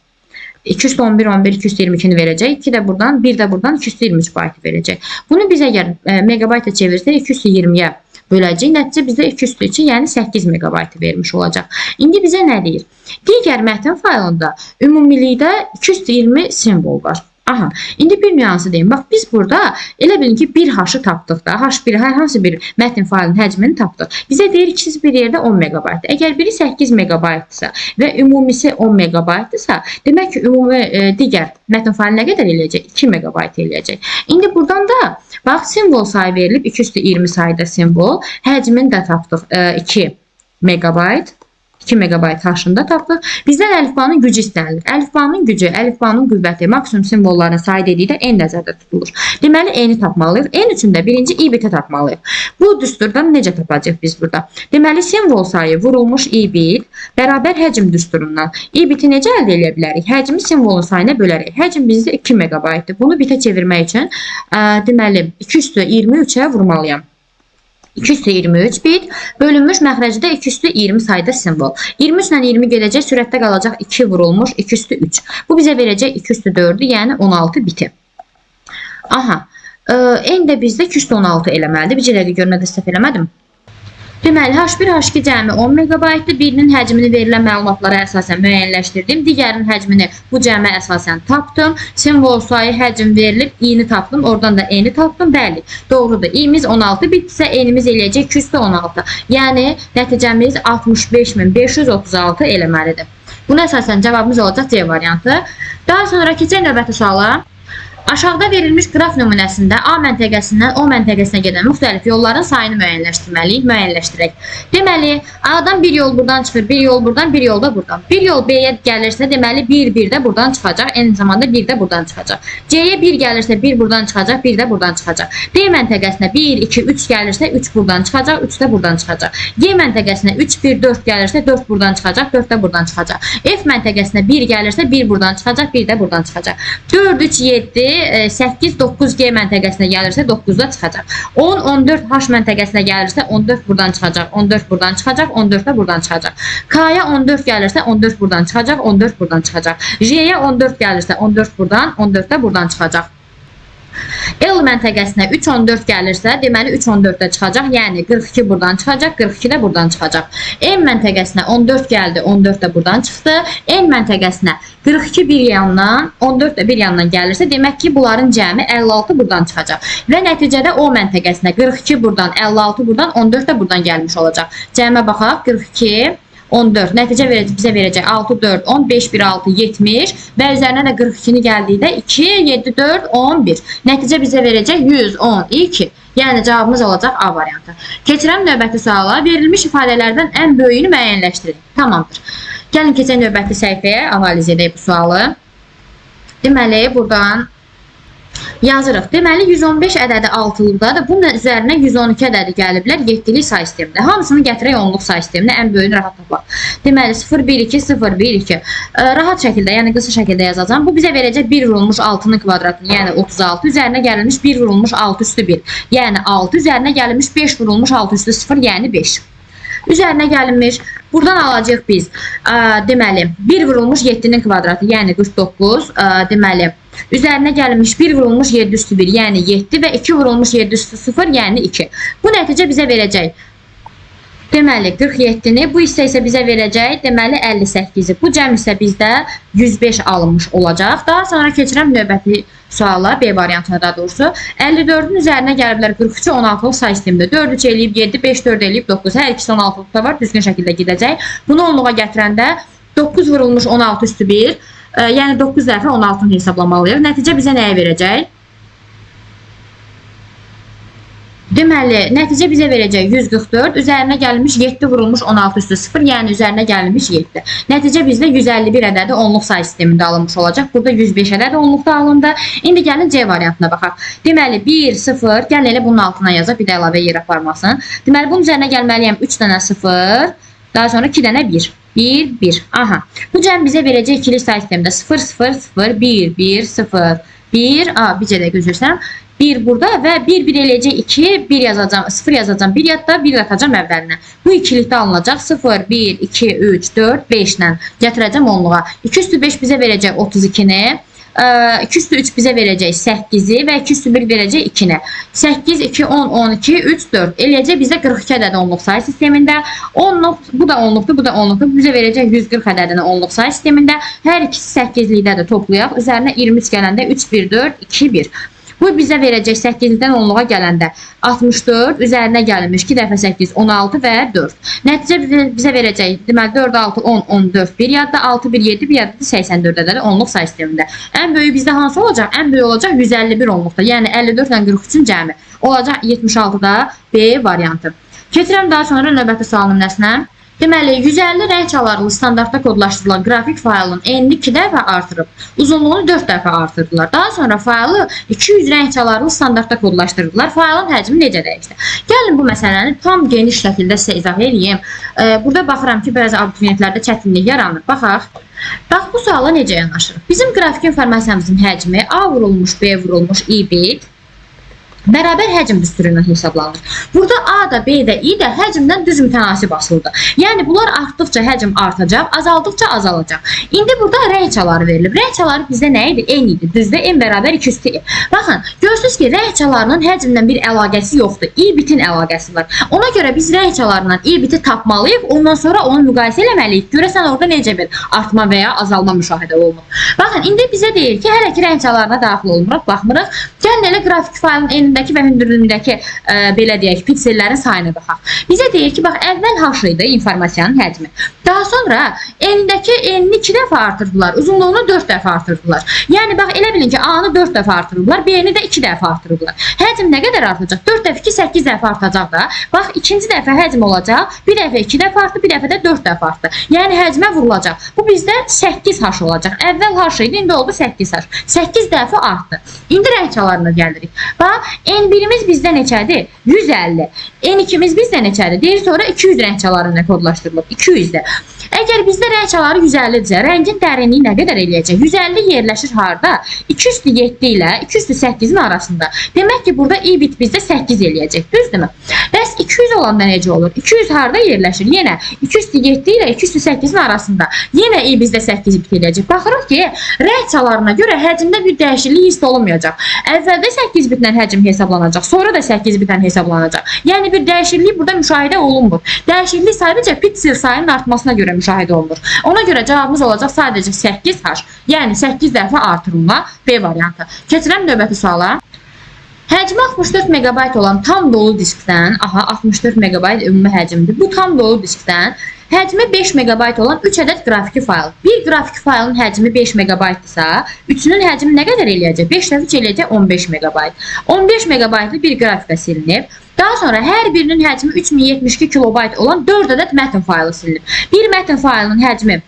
211, 11, 222-ni verəcək. 2 də buradan, 1 də buradan 223 baytı verəcək. Bunu biz əgər megabayta çevirsək 220-yə böləcəyik. Nəticə bizdə 202, yəni 8 megabaytı vermiş olacaq. İndi bizə nə deyir? Digər mətn faylında ümumilikdə 220 simvol var. Aha, indi bir nüansı deyim. Bax, biz burada elə bilin ki, bir H-ı tapdıq da. H1 hər hansı bir mətn faylının həcmini tapdıq. Bizə deyir ikisi bir yerdə 10 megabaytdır. Əgər biri 8 megabaytdırsa və ümumisi 10 megabaytdırsa, demək ki, ümumi digər mətn faylı nə qədər eləyəcək? 2 megabayt eləyəcək. İndi buradan da bax, simvol sayı verilib, 220 sayda simvol. Həcmini də tapdıq, 2 megabayt. 2 megabayt H-ında tapdıq. Bizdən əlifbanın gücü istənilir. Əlifbanın gücü, əlifbanın qüvvəti, maksimum simvolların sayı dedikdə N nəzərdə tutulur. Deməli, N-i tapmalıyıq. N üçün də birinci i biti tapmalıyıq. Bu düsturdan necə tapacağıq biz burada? Deməli, simvol sayı vurulmuş i bit bərabər həcm düsturundan. I biti necə əldə edə bilərik? Həcmi simvolun sayına bölərək. Həcm bizdə 2 megabaytdır. Bunu bitə çevirmək üçün deməli, 2 üstü 23-ə vurmalıyam. 2 üstü 23 bit bölünmüş məxrəcdə 2 üstü 20 sayda simvol. 23 ilə 20 gedəcək, sürətdə qalacaq 2 vurulmuş 2 üstü 3. Bu bizə verəcək 2 üstü 4-ü, yəni 16 biti. Aha, N də bizdə 2 üstü 16 eləməlidir. Bir dəqiqə görmədə səhv eləmədim. Deməli, H1, H2 cəmi 10 megabaytdır. Birinin həcmini verilən məlumatlara əsasən müəyyənləşdirdim. Digərinin həcmini bu cəmə əsasən tapdım. Simvol sayı həcm verilib, i-ni tapdım. Oradan da n-i tapdım. Bəli, doğrudur. İ-miz 16 bitsə, n-imiz eləyəcək 2 üstü 16. Yəni, nəticəmiz 65.536 eləməlidir. Buna əsasən cavabımız olacaq C variantı. Daha sonra keçək növbəti suala. Aşağıda verilmiş qraf nümunəsində A məntəqəsindən O məntəqəsinə gedən müxtəlif yolların sayını müəyyənləşdirməliyik, müəyyənləşdirək. Deməli, A-dan bir yol buradan çıxır, bir yol buradan, bir yol da buradan. Bir yol B-yə gəlirsə, deməli, 1, 1 də buradan çıxacaq, eyni zamanda 1 də buradan çıxacaq. C-yə 1 gəlirsə, 1 buradan çıxacaq, 1 də buradan çıxacaq. D məntəqəsinə 1, 2, 3 gəlirsə, 3 buradan çıxacaq, 3 də buradan çıxacaq. G məntəqəsinə 3, 1, 4 gəlirsə, 4 buradan çıxacaq, 4 də buradan çıxacaq. F məntəqəsinə 1 gəlirsə, 1 buradan çıxacaq, 1 də buradan çıxacaq. 4, 3, 7, 8, 9 G məntəqəsinə gəlirsə 9-da çıxacaq. 10, 14 H məntəqəsinə gəlirsə 14 buradan çıxacaq, 14 buradan çıxacaq, 14 də buradan çıxacaq. K-ya 14 gəlirsə 14 buradan çıxacaq, 14 buradan çıxacaq. J-yə 14 gəlirsə 14 buradan, 14 də buradan çıxacaq. L məntəqəsinə 3, 14 gəlirsə, deməli 3, 14 də çıxacaq. Yəni 42 buradan çıxacaq, 42 də buradan çıxacaq. M məntəqəsinə 14 gəldi, 14 də buradan çıxdı. N məntəqəsinə 42 bir yandan, 14 də bir yandan gəlirsə, demək ki, bunların cəmi 56 buradan çıxacaq. Və nəticədə O məntəqəsinə 42 buradan, 56 buradan, 14 də buradan gəlmiş olacaq. Cəmə baxaq, 42, 14. Nəticə bizə verəcək 6, 4, 10, 5, 1, 6, 70 və üzərinə də 42-ni gəldikdə 2, 7, 4, 11. Nəticə bizə verəcək 112. Yəni cavabımız olacaq A variantı. Keçirəm növbəti suala. Verilmiş ifadələrdən ən böyüyünü müəyyənləşdirin. Tamamdır. Gəlin keçək növbəti səhifəyə, analiz edək bu sualı. Deməli, buradan yazırıq. Deməli, 115 ədədi altılıqdadır. Bunun üzərinə 112 ədədi gəliblər 7-lik say sistemində. Hamısını gətirək 10-luq say sisteminə. Ən böyüyünü rahat tapaq. Deməli, 0, 1, 2, 0, 1, 2. Rahat şəkildə, yəni qısa şəkildə yazacağam. Bu bizə verəcək 1 vurulmuş 6-nın kvadratını, yəni 36. Üzərinə gəlinmiş 1 vurulmuş 6 üstü 1. Yəni 6. Üzərinə gəlinmiş 5 vurulmuş 6 üstü 0, yəni 5. Üzərinə gəlinmiş, buradan alacağıq biz, deməli, 1 vurulmuş 7-nin kvadratı, yəni 49, deməli, üzərinə gəlinmiş 1 vurulmuş 7 üstü 1, yəni 7 və 2 vurulmuş 7 üstü 0, yəni 2. Bu nəticə bizə verəcək, deməli, 47-ni, bu hissə isə bizə verəcək, deməli, 58-i. Bu cəm isə bizdə 105 alınmış olacaq. Daha sonra keçirəm növbəti suala, B variantına daha doğrusu. 54-ün üzərinə gəliblər 43-ü 16-lıq say sistemində. 4, 3 eləyib 7, 5, 4 eləyib 9. Hər ikisi 16-lıqda var, düzgün şəkildə gedəcək. Bunu onluğa gətirəndə 9 vurulmuş 16 üstü 1, yəni 9 dəfə 16-nı hesablamalıyıq. Nəticə bizə nəyə verəcək? Deməli, nəticə bizə verəcək 144, üzərinə gəlinmiş 7 vurulmuş 16 üstü 0, yəni üzərinə gəlinmiş 7. Nəticə bizdə 151 ədədi onluq say sistemində alınmış olacaq. Burada 105 ədədi onluqda alındı. İndi gəlin C variantına baxaq. Deməli, 1, 0, gəlin elə bunun altına yazaq, bir də əlavə yer aparmasın. Deməli, bunun üzərinə gəlməliyəm 3 dənə 0, daha sonra 2 dənə 1. 1, 1. Aha. Bu cəm bizə verəcək ikili say sistemində 0, 0, 0, 1, 1, 0, 1, a, bir dəqiqə üzr istəyirəm. 1 burada və 1, 1 eləyəcək 2, 1 yazacağam, 0 yazacağam, 1 yadda, 1 atacağam əvvəlinə. Bu ikilikdə alınacaq 0, 1, 2, 3, 4, 5 ilə gətirəcəm onluğa. 2 üstü 5 bizə verəcək 32-ni, 2 üstü 3 bizə verəcək 8-i və 2 üstü 1 verəcək 2-ni. 8, 2, 10, 12, 3, 4 eləyəcək bizə 42 ədədi onluq say sistemində. 10-luq, bu da onluqdur, bu da onluqdur. Bu bizə verəcək 140 ədədini onluq say sistemində. Hər ikisi 8-likdə də toplayaq. Üzərinə 23 gələndə 3, 1, 4, 2, 1. Bu bizə verəcək 8-dən 10-luğa gələndə 64, üzərinə gəlinmiş 2 dəfə 8, 16 və 4. Nəticə bizə verəcək, deməli 4, 6, 10, 14, 1 yadda, 6, 1, 7, 1 yadda 84 ədədi onluq say sistemində. Ən böyüyü bizdə hansı olacaq? Ən böyüyü olacaq 151 onluqda, yəni 54 ilə 43-ün cəmi. Olacaq 76-da B variantı. Keçirəm daha sonra növbəti sual nümunəsinə. Deməli, 150 rəng çalarlı standartda kodlaşdırılan qrafik faylın enini 2 dəfə artırıb, uzunluğunu 4 dəfə artırdılar. Daha sonra faylı 200 rəng çalarlı standartda kodlaşdırdılar. Faylın həcmi necə dəyişdi? Gəlin bu məsələni tam geniş şəkildə sizə izah edeyim. Burada baxıram ki, bəzi abituriyentlərdə çətinlik yaranır. Baxaq. Bax, bu suala necə yanaşırıq? Bizim qrafik informasiyamızın həcmi A vurulmuş, B vurulmuş, I bit bərabər həcm düsturu ilə hesablanır. Burada A da, B də, I də həcmdən düz mütənasib asılıdır. Yəni bunlar artdıqca həcm artacaq, azaldıqca azalacaq. İndi burada rəng çaları verilib. Rəng çaları bizdə nə idi? N idi. Düzdür? N bərabər 2 I. Baxın, görürsünüz ki, rəng çalarının həcmdən bir əlaqəsi yoxdur. I bitin əlaqəsi var. Ona görə biz rəng çalarından I biti tapmalıyıq. Ondan sonra onu müqayisə eləməliyik. Görəsən orada necə bir artma və ya azalma müşahidə olunur. Baxın, indi bizə deyir ki, hələ ki rəng çalarına daxil olmuruq, baxmırıq. Gəlin elə qrafik faylın enindəki və hündürlüyündəki belə deyək, piksellərin sayına baxaq. Bizə deyir ki, bax, əvvəl H idi informasiyanın həcmi. Daha sonra enindəki enini 2 dəfə artırdılar, uzunluğunu 4 dəfə artırdılar. Yəni bax, elə bilin ki, A-nı 4 dəfə artırıblar, B-ni də 2 dəfə artırıblar. Həcm nə qədər artacaq? 4 dəfə 2, 8 dəfə artacaq da. Bax, ikinci dəfə həcm olacaq. Bir dəfə 2 dəfə artdı, bir dəfə də 4 dəfə artdı. Yəni həcmə vurulacaq. Bu bizdə 8 H olacaq. Əvvəl H idi, indi oldu 8 H. 8 dəfə artdı. İndi rəng çalarına gəlirik. Bax, N1-imiz bizdə neçədir? 150. N2-miz bizdə neçədir? Deyir sonra 200 rəng çalarına kodlaşdırılıb. 200-də. Əgər bizdə rəng çaları 150-dirsə, rəngin dərinliyi nə qədər eləyəcək? 150 yerləşir harda? 207 ilə 208-in arasında. Demək ki, burada I bit bizdə 8 eləyəcək. Düzdürmü? Bəs 200 olanda necə olur? 200 harda yerləşir? Yenə 207 ilə 208-in arasında. Yenə I bizdə 8 bit eləyəcək. Baxırıq ki, rəng çalarına görə həcmdə bir dəyişiklik hiss olunmayacaq. Əvvəldə 8 bitlə həcm hesablanacaq, sonra da 8 bitlə hesablanacaq. Yəni bir dəyişiklik burada müşahidə olunmur. Dəyişiklik sadəcə piksel sayının artmasına görə müşahidə olunur. Ona görə cavabımız olacaq sadəcə 8H. Yəni 8 dəfə artırılma B variantı. Keçirəm növbəti suala. Həcmi 64 MB olan tam dolu diskdən, aha 64 MB ümumi həcmdir. Bu tam dolu diskdən həcmi 5 MB olan 3 ədəd qrafiki fayl. Bir qrafiki faylın həcmi 5 MB-dırsa, üçünün həcmi nə qədər eləyəcək? 5 dəfə 3 eləyəcək 15 MB. 15 MB-lı bir qrafika silinib. Daha sonra hər birinin həcmi 3072 KB olan 4 ədəd mətn faylı silinib. Bir mətn faylının həcmi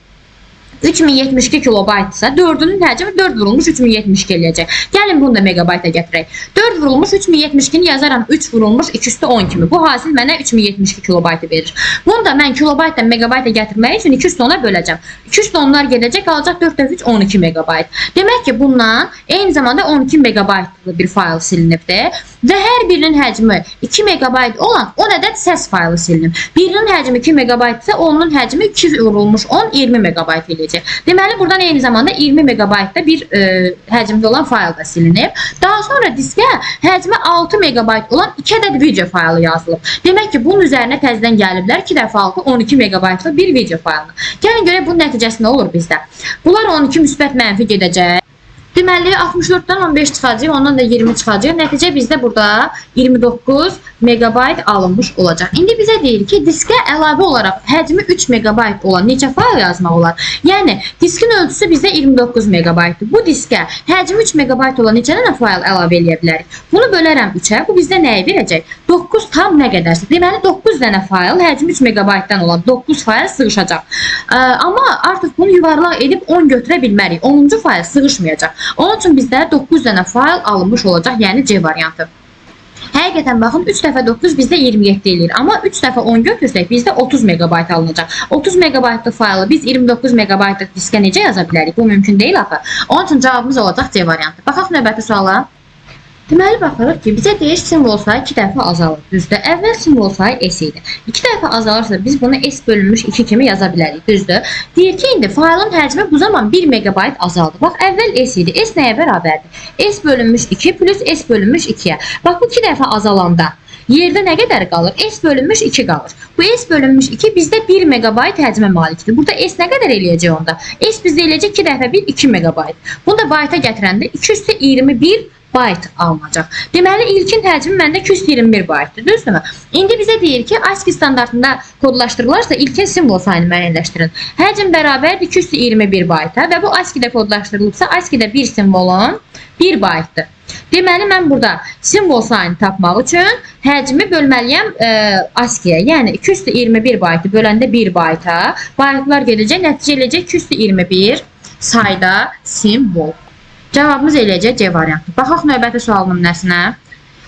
3072 kilobaytdırsa, 4-ünün həcmi 4 vurulmuş 3072 eləyəcək. Gəlin bunu da megabayta gətirək. 4 vurulmuş 3072-ni yazaram 3 vurulmuş 210 kimi. Bu hasil mənə 3072 kilobaytı verir. Bunu da mən kilobaytdan megabayta gətirmək üçün 210-a böləcəm. 210-lar gedəcək, qalacaq 4 dəfə 3 12 megabayt. Demək ki, bundan eyni zamanda 12 megabaytlı bir fayl silinibdir və hər birinin həcmi 2 megabayt olan 10 ədəd səs faylı silinib. Birinin həcmi 2 megabaytsa, onun həcmi 2 vurulmuş 10 20 megabayt eləyəcək. Deməli, buradan eyni zamanda 20 megabaytda bir həcmdə olan fayl da silinib. Daha sonra diskə həcmi 6 megabayt olan 2 ədəd video faylı yazılıb. Demək ki, bunun üzərinə təzədən gəliblər 2 dəfə 6 12 megabaytlıq bir video faylını. Gəlin görək bunun nəticəsi nə olur bizdə. Bunlar 12 müsbət mənfi gedəcək. Deməli 64-dən 15 çıxacaq, ondan da 20 çıxacaq. Nəticə bizdə burada 29 megabayt alınmış olacaq. İndi bizə deyir ki, diskə əlavə olaraq həcmi 3 megabayt olan neçə fayl yazmaq olar? Yəni diskin ölçüsü bizdə 29 megabaytdır. Bu diskə həcmi 3 megabayt olan neçə dənə fayl əlavə eləyə bilərik? Bunu bölərəm 3-ə. Bu bizdə nəyi verəcək? 9 tam nə qədərsə. Deməli 9 dənə fayl həcmi 3 megabaytdan olan 9 fayl sığışacaq. Amma artıq bunu yuvarlaq edib 10 götürə bilmərik. 10-cu fayl sığışmayacaq. Onun üçün bizdə 9 dənə fayl alınmış olacaq, yəni C variantı. Həqiqətən baxın 3 dəfə 9 bizdə 27 eləyir. Amma 3 dəfə 10 götürsək bizdə 30 megabayt alınacaq. 30 megabaytlıq faylı biz 29 megabaytlıq diskə necə yaza bilərik? Bu mümkün deyil axı. Onun üçün cavabımız olacaq C variantı. Baxaq növbəti suala. Deməli baxırıq ki, bizə deyir simvol sayı 2 dəfə azalır. Düzdür? Əvvəl simvol sayı S idi. 2 dəfə azalırsa biz bunu S bölünmüş 2 kimi yaza bilərik. Düzdür? Deyir ki, indi faylın həcmi bu zaman 1 megabayt azaldı. Bax, əvvəl S idi. S nəyə bərabərdir? S bölünmüş 2 plus S bölünmüş 2-yə. Bax, bu 2 dəfə azalanda yerdə nə qədər qalır? S bölünmüş 2 qalır. Bu S bölünmüş 2 bizdə 1 megabayt həcmə malikdir. Burada S nə qədər eləyəcək onda? S bizdə eləyəcək 2 dəfə 1, 2 megabayt. Bunu da bayta gətirəndə 221 bayt alınacaq. Deməli, ilkin həcmi məndə 221 baytdır, düzdürmü? İndi bizə deyir ki, ASCII standartında kodlaşdırılarsa ilkin simvol sayını müəyyənləşdirin. Həcm bərabərdir 221 bayta və bu ASCII-də kodlaşdırılıbsa, ASCII-də bir simvolun 1 baytdır. Deməli, mən burada simvol sayını tapmaq üçün həcmi bölməliyəm ASCII-yə. Yəni 221 baytı böləndə 1 bayta, baytlar gedəcək, nəticə eləyəcək 221 sayda simvol. Cavabımız eləyəcək C variantı. Baxaq növbəti sual nümunəsinə.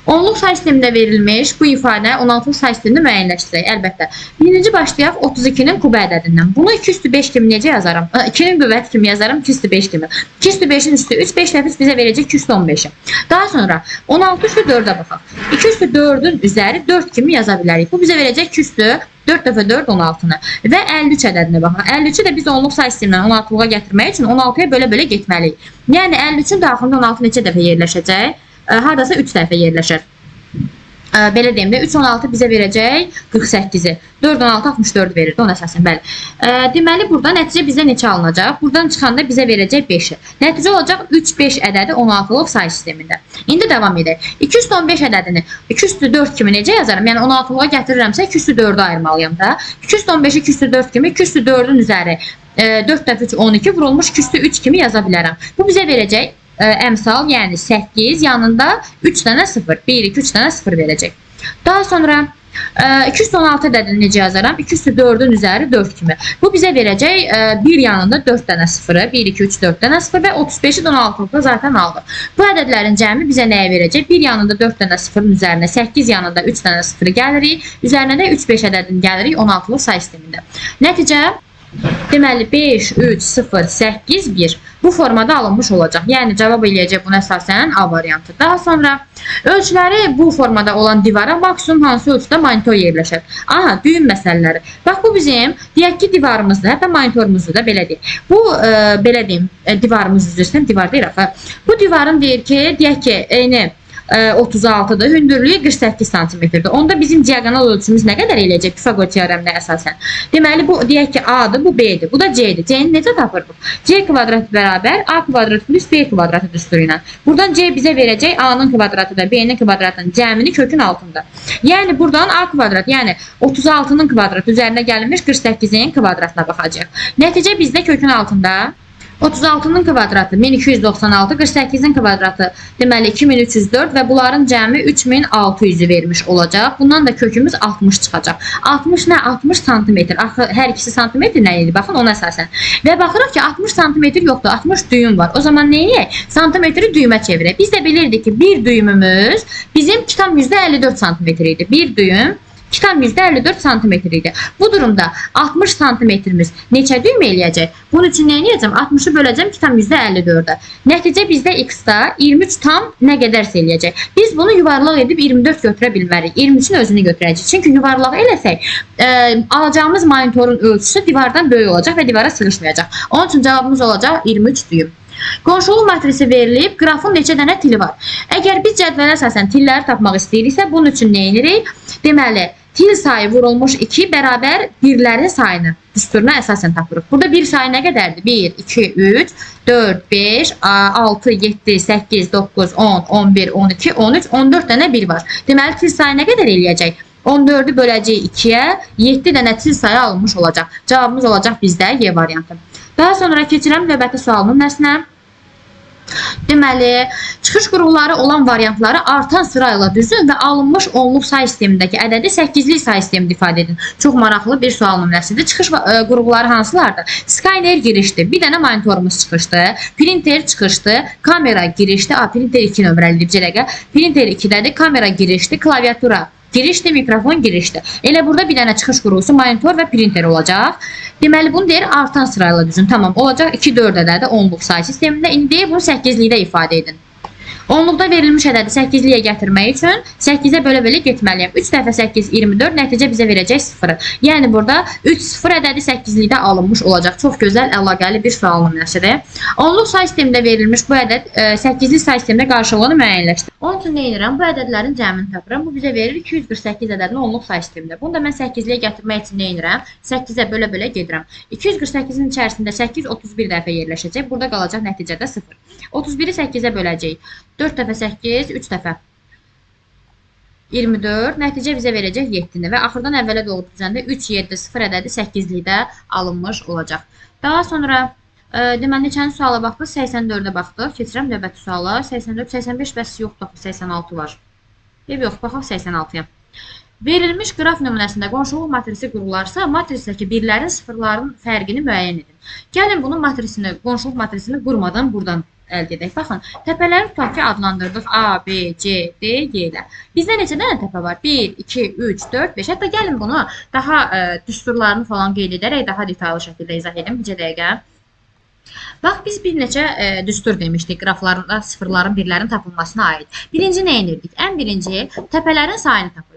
Onluq say sistemində verilmiş bu ifadə 16-lıq say sistemində müəyyənləşdirək. Əlbəttə. Birinci başlayaq 32-nin kubu ədədindən. Bunu 2 üstü 5 kimi necə yazaram? 2-nin qüvvəti kimi yazaram 2 üstü 5 kimi. 2 üstü 5-in üstü 3, 5 dəfə bizə verəcək 2 üstü 15-i. Daha sonra 16 üstü 4-ə baxaq. 2 üstü 4-ün üzəri 4 kimi yaza bilərik. Bu bizə verəcək 2 üstü 4 dəfə 4, 16-nı və 53 ədədinə baxaq. 53-ü də biz onluq say sistemindən 16-lığa gətirmək üçün 16-ya bölə-bölə getməliyik. Yəni 53-ün daxilində 16 neçə dəfə yerləşəcək? Hardasa 3 dəfə yerləşər. Belə deyim də 3 16 bizə verəcək 48-i. 4 16 64 verirdi ona əsasən, bəli. Deməli burada nəticə bizə neçə alınacaq? Buradan çıxanda bizə verəcək 5-i. Nəticə olacaq 3 5 ədədi 16-lıq say sistemində. İndi davam edək. 215 ədədini 2 üstü 4 kimi necə yazaram? Yəni 16-lığa gətirirəmsə 2 üstü 4-ü ayırmalıyam da. 215-i 2 üstü 4 kimi 2 üstü 4-ün üzəri 4 dəfə 3 12 vurulmuş 2 üstü 3 kimi yaza bilərəm. Bu bizə verəcək əmsal, yəni 8 yanında 3 dənə 0, 1, 2, 3 dənə 0 verəcək. Daha sonra 216 ədədini necə yazaram? 2 üstü 4-ün üzəri 4 kimi. Bu bizə verəcək 1 yanında 4 dənə 0-ı, 1, 2, 3, 4 dənə 0 və 35-i də 16-lıqda zaten aldıq. Bu ədədlərin cəmi bizə nəyə verəcək? 1 yanında 4 dənə 0-ın üzərinə 8 yanında 3 dənə 0-ı gəlirik. Üzərinə də 3, 5 ədədini gəlirik 16-lıq say sistemində. Nəticə deməli 5, 3, 0, 8, 1 bu formada alınmış olacaq. Yəni cavab eləyəcək buna əsasən A variantı. Daha sonra ölçüləri bu formada olan divara maksimum hansı ölçüdə monitor yerləşər? Aha, düyüm məsələləri. Bax bu bizim deyək ki divarımızdır, hətta monitorumuzdur da belə deyək. Bu belə deyim, divarımız üzr istəyirəm, divar deyil axı. Bu divarın deyir ki, deyək ki, eyni 36-dır, hündürlüyü 48 santimetrdir. Onda bizim diaqonal ölçümüz nə qədər eləyəcək Pifaqor teoreminə əsasən? Deməli, bu deyək ki, A-dır, bu B-dir, bu da C-dir. C-ni necə tapırdıq? C kvadratı bərabər A kvadratı plus B kvadratı düsturu ilə. Buradan C bizə verəcək A-nın kvadratı da B-nin kvadratının cəmini kökün altında. Yəni, buradan A kvadrat, yəni 36-nın kvadratı üzərinə gəlinmiş 48-in kvadratına baxacaq. Nəticə bizdə kökün altında 36-nın kvadratı 1296, 48-in kvadratı deməli 2304 və bunların cəmi 3600-ü vermiş olacaq. Bundan da kökümüz 60 çıxacaq. 60 nə? 60 santimetr. Axı hər ikisi santimetr nə idi? Baxın ona əsasən. Və baxırıq ki 60 santimetr yoxdur, 60 düyüm var. O zaman nə edək? Santimetri düyümə çevirək. Biz də bilirdik ki bir düyümümüz bizim 2,54 santimetr idi. Bir düyüm 2,54 santimetr idi. Bu durumda 60 santimetrimiz neçə düymə eləyəcək? Bunun üçün nə edəcəm? 60-ı böləcəm 2,54-ə. Nəticə bizdə x-da 23 tam nə qədərsə eləyəcək. Biz bunu yuvarlaq edib 24 götürə bilmərik. 23-ün özünü götürəcəyik. Çünki yuvarlaq eləsək, alacağımız monitorun ölçüsü divardan böyük olacaq və divara sığışmayacaq. Onun üçün cavabımız olacaq 23 düyüm. Qonşuluq matrisi verilib, qrafın neçə dənə tili var? Əgər biz cədvələ əsasən tilləri tapmaq istəyiriksə, bunun üçün nə edirik? Deməli, til sayı vurulmuş 2 bərabər birlərin sayını düsturuna əsasən tapırıq. Burada bir sayı nə qədərdir? 1, 2, 3, 4, 5, 6, 7, 8, 9, 10, 11, 12, 13, 14 dənə bir var. Deməli, til sayı nə qədər eləyəcək? 14-ü böləcəyik 2-yə, 7 dənə til sayı alınmış olacaq. Cavabımız olacaq bizdə Y variantı. Daha sonra keçirəm növbəti sualının nəsinə. Deməli, çıxış qurğuları olan variantları artan sırayla düzün və alınmış onluq say sistemindəki ədədi 8-lik say sistemində ifadə edin. Çox maraqlı bir sual nümunəsidir. Çıxış qurğuları hansılardır? Scanner girişdir. Bir dənə monitorumuz çıxışdı. Printer çıxışdı. Kamera girişdi. Printer 2 nömrəlidir bir dəqiqə. Printer 2-dədir. Kamera girişdi. Klaviatura girişdi, mikrofon girişdi. Elə burada bir dənə çıxış qurğusu monitor və printer olacaq. Deməli, bunu deyir artan sırayla düzün. Tamam, olacaq 2-4 ədədi onluq say sistemində. İndi deyir, bunu 8-likdə ifadə edin. Onluqda verilmiş ədədi 8-liyə gətirmək üçün 8-ə bölə-bölə getməliyəm. 3 dəfə 8, 24, nəticə bizə verəcək 0-ı. Yəni burada 3 0 ədədi 8-likdə alınmış olacaq. Çox gözəl, əlaqəli bir sual nümunəsidir. Onluq say sistemində verilmiş bu ədəd 8-lik say sistemində qarşılığını müəyyənləşdirir. Onun üçün nə edirəm? Bu ədədlərin cəmini tapıram. Bu bizə verir 248 ədədini onluq say sistemində. Bunu da mən 8-liyə gətirmək üçün nə edirəm? 8-ə bölə-bölə gedirəm. 248-in içərisində 8 31 dəfə yerləşəcək. Burada qalacaq nəticədə 0. 31-i 8-ə böləcəyik. 4 dəfə 8, 3 dəfə 24. Nəticə bizə verəcək 7-ni və axırdan əvvələ doğru düzəndə 3, 7, 0 ədədi 8-likdə alınmış olacaq. Daha sonra Deməli, neçənci suala baxdıq? 84-ə baxdıq. Keçirəm növbəti suala. 84, 85 bəs yoxdur, 86 var. Yox, baxaq 86-ya. Verilmiş qraf nümunəsində qonşuluq matrisi qurularsa, matrisdəki birlərin, sıfırların fərqini müəyyən edin. Gəlin bunun matrisini, qonşuluq matrisini qurmadan buradan əldə edək. Baxın, təpələri tutaq ki, adlandırdıq A, B, C, D, Y ilə. Bizdə neçə dənə təpə var? 1, 2, 3, 4, 5. Hətta gəlin bunu daha düsturlarını falan qeyd edərək daha detallı şəkildə izah edim. Bircə dəqiqə. Bax, biz bir neçə düstur demişdik qraflarında sıfırların, birlərin tapılmasına aid. Birinci nə edirdik? Ən birinci təpələrin sayını tapırdıq.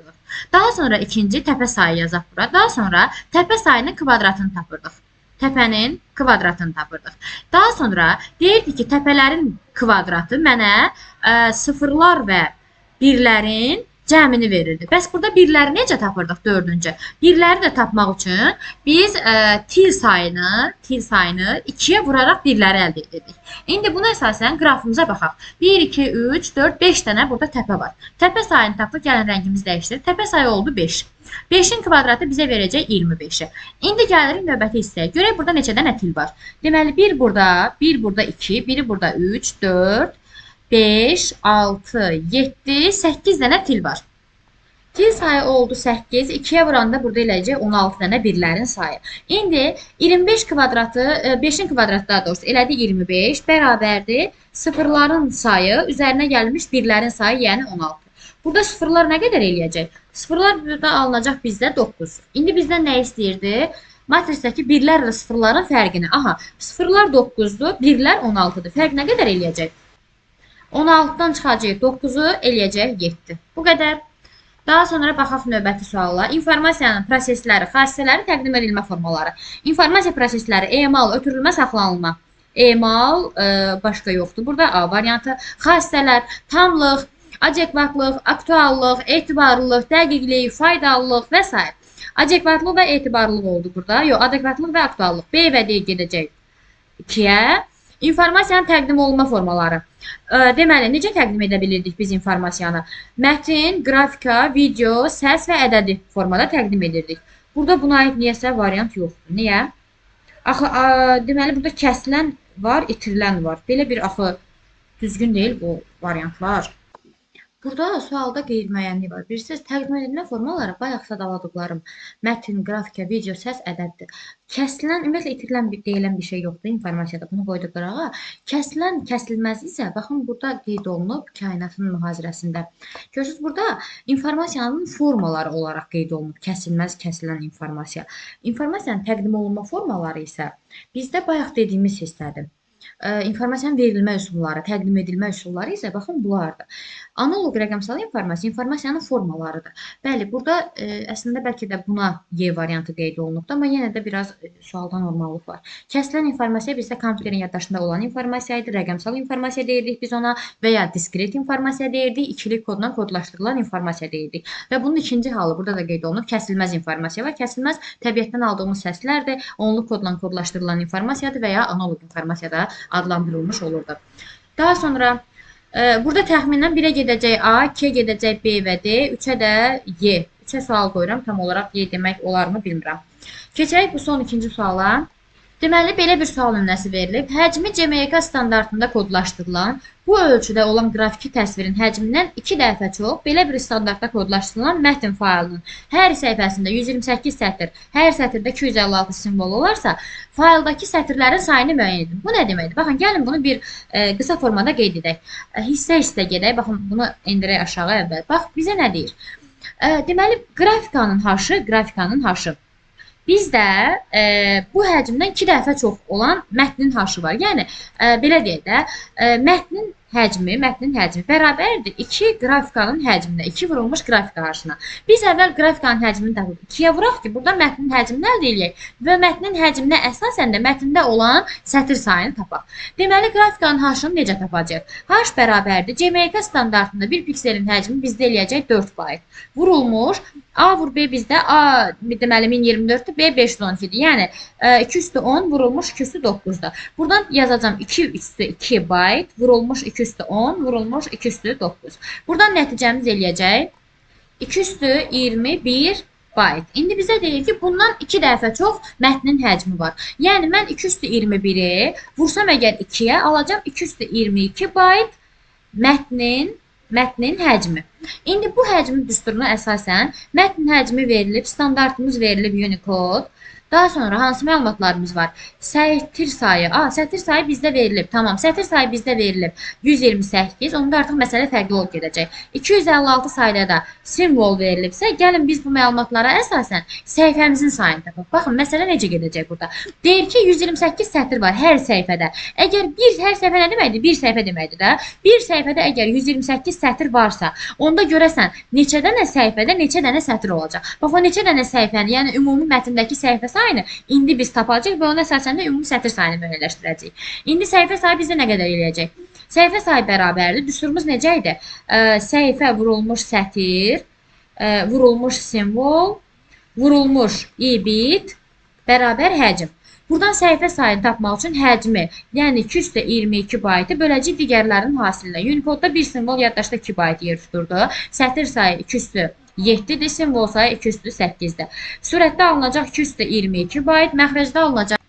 Daha sonra ikinci təpə sayı yazaq bura. Daha sonra təpə sayının kvadratını tapırdıq. Təpənin kvadratını tapırdıq. Daha sonra deyirdik ki, təpələrin kvadratı mənə sıfırlar və birlərin cəmini verirdi. Bəs burada birləri necə tapırdıq dördüncü? Birləri də tapmaq üçün biz til sayını 2-yə vuraraq birləri əldə edirdik. İndi buna əsasən qrafımıza baxaq. 1, 2, 3, 4, 5 dənə burada təpə var. Təpə sayını tapdıq, gəlin rəngimizi dəyişdirir. Təpə sayı oldu 5. 5-in kvadratı bizə verəcək 25-i. İndi gəlirik növbəti hissəyə. Görək burada neçə dənə til var. Deməli, 1 burada, 1 burada 2, 1 burada 3, 4, 5, 6, 7, 8 dənə til var. Til sayı oldu 8, 2-yə vuranda burada eləyəcək 16 dənə birlərin sayı. İndi 25 kvadratı, 5-in kvadratı daha doğrusu elədi 25 bərabərdir sıfırların sayı, üzərinə gəlmiş birlərin sayı, yəni 16. Burada sıfırlar nə qədər eləyəcək? Sıfırlar burada alınacaq bizdə 9. İndi bizdən nə istəyirdi? Matrisdəki birlərlə sıfırların fərqini. Aha, sıfırlar 9-dur, birlər 16-dır. Fərq nə qədər eləyəcək? 16-dan çıxacaq 9-u, eləyəcək 7. Bu qədər. Daha sonra baxaq növbəti suala. İnformasiyanın prosesləri, xassələri, təqdim edilmə formaları. İnformasiya prosesləri, emal, ötürülmə, saxlanılma. Emal, başqa yoxdur. Burada A variantı. Xassələr, tamlıq, adekvatlıq, aktuallıq, etibarlılıq, dəqiqlik, faydalılıq və s. Adekvatlıq və etibarlılıq oldu burada. Yox, adekvatlıq və aktuallıq. B və D gedəcək 2-yə. İnformasiyanın təqdim olunma formaları. Deməli, necə təqdim edə bilirdik biz informasiyanı? Mətin, qrafika, video, səs və ədədi formada təqdim edirdik. Burada buna aid niyəsə variant yoxdur. Niyə? Axı, deməli, burada kəsilən var, itirilən var. Belə bir axı düzgün deyil bu variantlar. Burada sualda qeyri-müəyyənlik var. Bilirsiniz, təqdim edilmə formaları bayaq sadaladıqlarım mətin, qrafika, video, səs, ədəddir. Kəsilən, ümumiyyətlə itirilən deyilən bir şey yoxdur informasiyada. Bunu qoyduq qırağa. Kəsilən, kəsilməz isə baxın burada qeyd olunub kainatın mühazirəsində. Görürsünüz, burada informasiyanın formaları olaraq qeyd olunub. Kəsilməz, kəsilən informasiya. İnformasiyanın təqdim olunma formaları isə bizdə bayaq dediyimiz hissədir. İnformasiyanın verilmə üsulları, təqdim edilmə üsulları isə baxın bunlardır. Analoq rəqəmsal informasiya informasiyanın formalarıdır. Bəli, burada əslində bəlkə də buna Y variantı qeyd olunubdur, amma yenə də biraz sualda normallıq var. Kəsilən informasiya bizdə kompüterin yaddaşında olan informasiya idi, rəqəmsal informasiya deyirdik biz ona və ya diskret informasiya deyirdik, ikili kodla kodlaşdırılan informasiya deyirdik. Və bunun ikinci halı burada da qeyd olunub, kəsilməz informasiya var. Kəsilməz təbiətdən aldığımız səslərdir, onluq kodla kodlaşdırılan informasiyadır və ya analoq informasiya da adlandırılmış olurdu. Daha sonra burada təxminən 1-ə gedəcək A, 2-yə gedəcək B və D, 3-ə də Y. 3-ə sual qoyuram, tam olaraq Y demək olarmı bilmirəm. Keçək bu son ikinci suala. Deməli, belə bir sual nümunəsi verilib. Həcmi CMYK standartında kodlaşdırılan, bu ölçüdə olan qrafiki təsvirin həcmindən 2 dəfə çox, belə bir standartda kodlaşdırılan mətn faylının hər səhifəsində 128 sətir, hər sətirdə 256 simvol olarsa, fayldakı sətirlərin sayını müəyyən edin. Bu nə deməkdir? Baxın, gəlin bunu bir qısa formada qeyd edək. Hissə-hissə gedək. Baxın, bunu endirək aşağı əvvəl. Bax, bizə nə deyir? Deməli, qrafikanın haşı, Bizdə bu həcmdən 2 dəfə çox olan mətnin haşı var. Yəni, belə deyək də, mətnin həcmi bərabərdir 2 qrafikanın həcminə, 2 vurulmuş qrafika haşına. Biz əvvəl qrafikanın həcmini tapıb 2-yə vuraq ki, burada mətnin həcmini əldə eləyək və mətnin həcminə əsasən də mətndə olan sətir sayını tapaq. Deməli, qrafikanın haşını necə tapacağıq? Haş bərabərdir CMYK standartında bir pikselin həcmi bizdə eləyəcək 4 bayt. Vurulmuş A vur B bizdə A deməli 1024-dür, B 512-dir. Yəni 2 üstü 10 vurulmuş 2 üstü 9-dur. Buradan yazacağam 2 üstü 2 bayt vurulmuş 2 üstü 10 vurulmuş 2 üstü 9. Buradan nəticəmiz eləyəcək 2 üstü 21 bayt. İndi bizə deyir ki, bundan 2 dəfə çox mətnin həcmi var. Yəni, mən 221-i vursam əgər 2-yə, alacam 222 bayt mətnin həcmi. İndi bu həcmin düsturuna əsasən mətnin həcmi verilib, standartımız verilib Unicode. Daha sonra hansı məlumatlarımız var? Sətir sayı. Sətir sayı bizdə verilib. Tamam, sətir sayı bizdə verilib. 128. Onda artıq məsələ fərqli olub gedəcək. 256 sayda da simvol verilibsə, gəlin biz bu məlumatlara əsasən səhifəmizin sayını tapaq. Baxın, məsələ necə gedəcək burada? Deyir ki, 128 sətir var hər səhifədə. Əgər bir, hər səhifə nə deməkdir? Bir səhifə deməkdir də. Bir səhifədə əgər 128 sətir varsa, onda görəsən neçə dənə səhifədə neçə dənə sətir olacaq? Bax, o neçə dənə səhifəni, yəni ümumi mətndəki səhifə sayını indi biz tapacağıq və ona əsasən də ümumi sətir sayını müəyyənləşdirəcəyik. İndi səhifə sayı bizdə nə qədər eləyəcək? Səhifə sayı bərabərdir. Düsturumuz necə idi? Səhifə vurulmuş sətir, vurulmuş simvol, vurulmuş i-bit bərabər həcm. Buradan səhifə sayını tapmaq üçün həcmi, yəni 222 baytı böləcək digərlərinin hasilinə. Unicode-da bir simvol yaddaşda 2 bayt yer tuturdu. Sətir sayı 207-dir, simvol sayı 208-dir. Sürətdə alınacaq 222 bayt, məxrəcdə alınacaq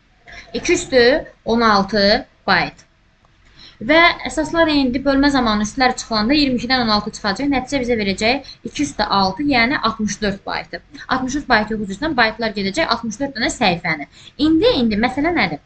216 bayt. Və əsaslar indi bölmə zamanı üstlər çıxılanda 22-dən 16 çıxacaq. Nəticə bizə verəcək 206, yəni 64 baytı. 64 baytı yoxucusundan baytlar gedəcək 64 dənə səhifəni. İndi məsələ nədir?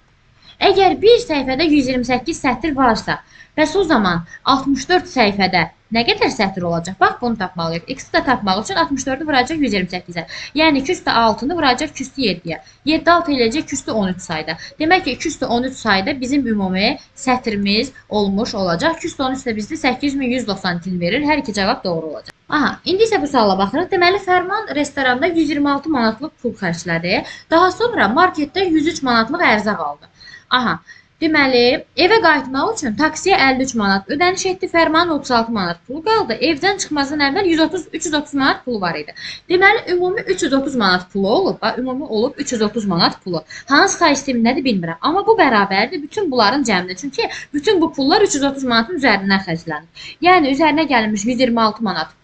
Əgər bir səhifədə 128 sətir varsa, bəs o zaman 64 səhifədə nə qədər sətir olacaq? Bax, bunu tapmalıyıq. X-i də tapmaq üçün 64-ü vuracaq 128-ə. Yəni, 206-nı vuracaq 207-yə. 7 6 eləyəcək 213 sayda. Demək ki, 213 sayda bizim ümumi sətirimiz olmuş olacaq. 213 də bizdə 8192-ni verir. Hər iki cavab doğru olacaq. Aha, indi isə bu suala baxırıq. Deməli, Fərman restoranda 126 manatlıq pul xərclədi. Daha sonra marketdə 103 manatlıq ərzaq aldı. Aha. Deməli, evə qayıtmaq üçün taksiyə 53 manat ödəniş etdi, Fərmanın 36 manat pulu qaldı. Evdən çıxmazdan əvvəl 330 manat pulu var idi. Deməli, ümumi 330 manat pulu olub, bax, ümumi olub 330 manat pulu. Hansı say sistemindədir bilmirəm, amma bu bərabərdir bütün bunların cəmində. Çünki bütün bu pullar 330 manatın üzərindən xərclənir. Yəni, üzərinə gəlmiş 126 manat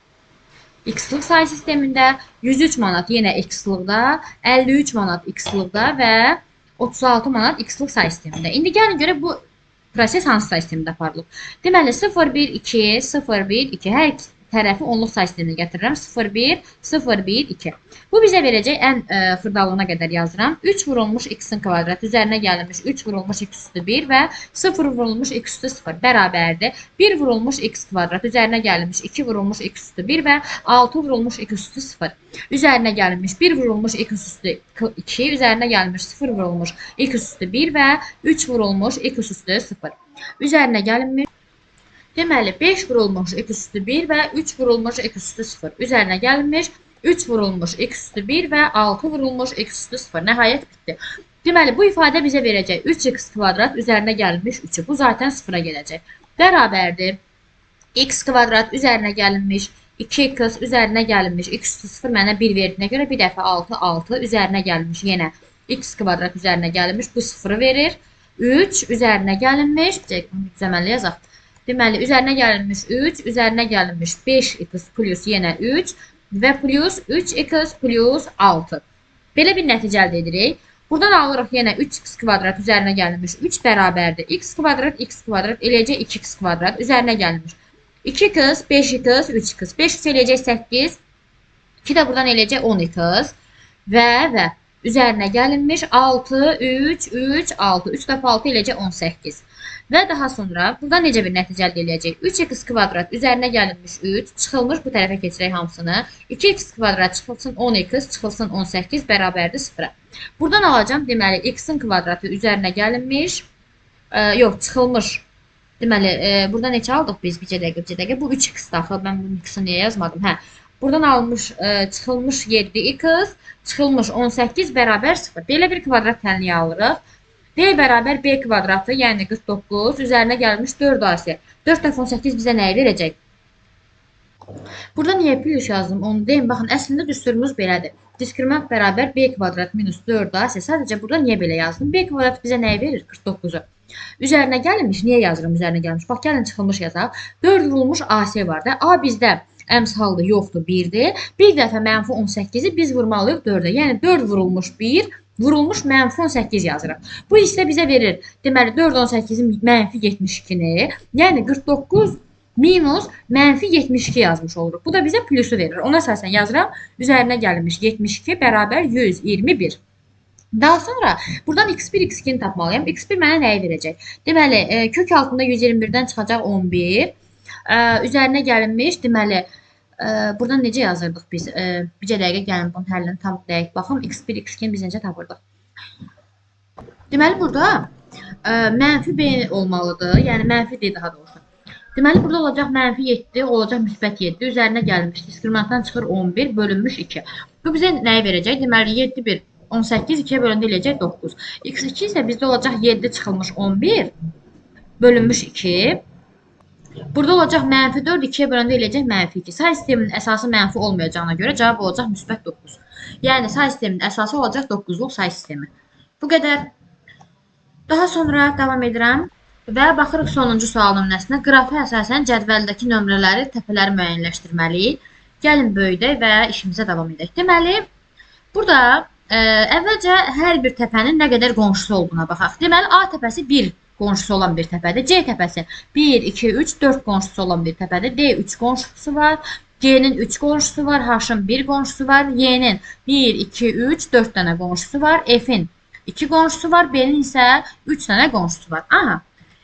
X-lıq say sistemində, 103 manat yenə X-lıqda, 53 manat X-lıqda və 36 manat X-lıq say sistemində. İndi gəlin görək bu proses hansı say sistemində aparılıb. Deməli, 0, 1, 2, 0, 1, 2. Hər iki tərəfi onluq say sisteminə gətirirəm. 0, 1, 0, 1, 2. Bu bizə verəcək ən xırdalığına qədər yazıram. 3 vurulmuş x-in kvadratı üzərinə gəlmiş 3 vurulmuş x üstü 1 və 0 vurulmuş x üstü 0 bərabərdir. 1 vurulmuş x kvadrat üzərinə gəlmiş 2 vurulmuş x üstü 1 və 6 vurulmuş x üstü 0. Üzərinə gəlmiş 1 vurulmuş x üstü 2, üzərinə gəlmiş 0 vurulmuş x üstü 1 və 3 vurulmuş x üstü 0. Üzərinə gəlmiş. Deməli, 5 vurulmuş x üstü 1 və 3 vurulmuş x üstü 0. Üzərinə gəlmiş 3 vurulmuş x üstü 1 və 6 vurulmuş x üstü 0. Nəhayət bitdi. Deməli, bu ifadə bizə verəcək 3x kvadrat üzərinə gəlmiş 3-ü. Bu zaten 0-a gələcək. Bərabərdir. X kvadrat üzərinə gəlmiş 2x üzərinə gəlmiş x üstü 0 mənə 1 verdiyinə görə bir dəfə 6, 6 üzərinə gəlmiş yenə x kvadrat üzərinə gəlmiş. Bu 0-ı verir. 3 üzərinə gəlinmiş. Düzəməlli yazaq. Deməli, üzərinə gəlinmiş 3, üzərinə gəlinmiş 5x plus yenə 3 və plus 3x plus 6. Belə bir nəticə əldə edirik. Buradan alırıq yenə 3x kvadrat üzərinə gəlinmiş 3 bərabərdir. X kvadrat, x kvadrat eləyəcək 2x kvadrat üzərinə gəlinmiş. 2x, 5x, 3x. 5x eləyəcək 8, 2 də buradan eləyəcək 10x və üzərinə gəlinmiş 6, 3, 3, 6. 3 dəfə 6 eləyəcək 18. Və daha sonra buradan necə bir nəticə əldə eləyəcək? 3x kvadrat üzərinə gəlinmiş 3, çıxılmış bu tərəfə keçirək hamısını. 2x kvadrat çıxılsın 10x, çıxılsın 18 bərabərdir 0-a. Buradan alacağım, deməli, x-in kvadratı üzərinə gəlinmiş, yox, çıxılmış. Deməli, burada neçə aldıq biz? Bir dəqiqə, bir dəqiqə. Bu 3x daxil, mən bunun x-i niyə yazmadım? Hə. Buradan almış, çıxılmış 7x, çıxılmış 18 bərabər 0. Belə bir kvadrat tənliyi alırıq. D bərabər B kvadratı, yəni 49, üzərinə gəlmiş 4AC. 4 dəfə 18 bizə nəyi verəcək? Burada niyə plus yazdım onu deyim. Baxın, əslində düsturumuz belədir. Diskriminant bərabər B kvadrat minus 4AC. Sadəcə burada niyə belə yazdım? B kvadrat bizə nəyi verir? 49-u. Üzərinə gəlinmiş, niyə yazıram üzərinə gəlmiş? Bax, gəlin çıxılmış yazaq. 4 vurulmuş AC var da. A bizdə Əmsaldır, yoxdur, 1-dir. Bir dəfə mənfi 18-i biz vurmalıyıq 4-ə. Yəni 4 vurulmuş 1 vurulmuş mənfi 18 yazırıq. Bu hissə bizə verir. Deməli 4 18-in mənfi 72-ni, yəni 49 minus mənfi 72 yazmış oluruq. Bu da bizə plusu verir. Ona əsasən yazıram. Üzərinə gəlmiş 72 bərabər 121. Daha sonra buradan x1, x2-ni tapmalıyam. X1 mənə nəyi verəcək? Deməli, kök altında 121-dən çıxacaq 11. Üzərinə gəlinmiş, deməli, buradan necə yazırdıq biz? Bircə dəqiqə gəlin bunun həllini tam dəqiq baxım. X1, x2-ni biz necə tapırdıq? Deməli, burada mənfi b olmalıdır. Yəni, mənfi d daha doğrusu. Deməli, burada olacaq mənfi 7, olacaq müsbət 7. Üzərinə gəlmiş, diskriminantdan çıxır 11, bölünmüş 2. Bu bizə nəyi verəcək? Deməli, 7, 1, 18, 2-yə bölündə eləyəcək 9. X2 isə bizdə olacaq 7 çıxılmış 11, bölünmüş 2. Burada olacaq mənfi 4, 2-yə böləndə eləyəcək mənfi 2. Say sisteminin əsası mənfi olmayacağına görə cavab olacaq müsbət 9. Yəni, say sisteminin əsası olacaq 9-luq say sistemi. Bu qədər. Daha sonra davam edirəm və baxırıq sonuncu sual nümunəsinə. Qrafa əsasən cədvəldəki nömrələri, təpələri müəyyənləşdirməliyik. Gəlin böyüdək və işimizə davam edək. Deməli, burada əvvəlcə hər bir təpənin nə qədər qonşusu olduğuna baxaq. Deməli, A təpəsi 1 qonşusu olan bir təpədir. C təpəsi 1, 2, 3, 4 qonşusu olan bir təpədir. D 3 qonşusu var. G-nin 3 qonşusu var. H-ın 1 qonşusu var. Y-nin 1, 2, 3, 4 dənə qonşusu var. F-in 2 qonşusu var. B-nin isə 3 dənə qonşusu var. Aha.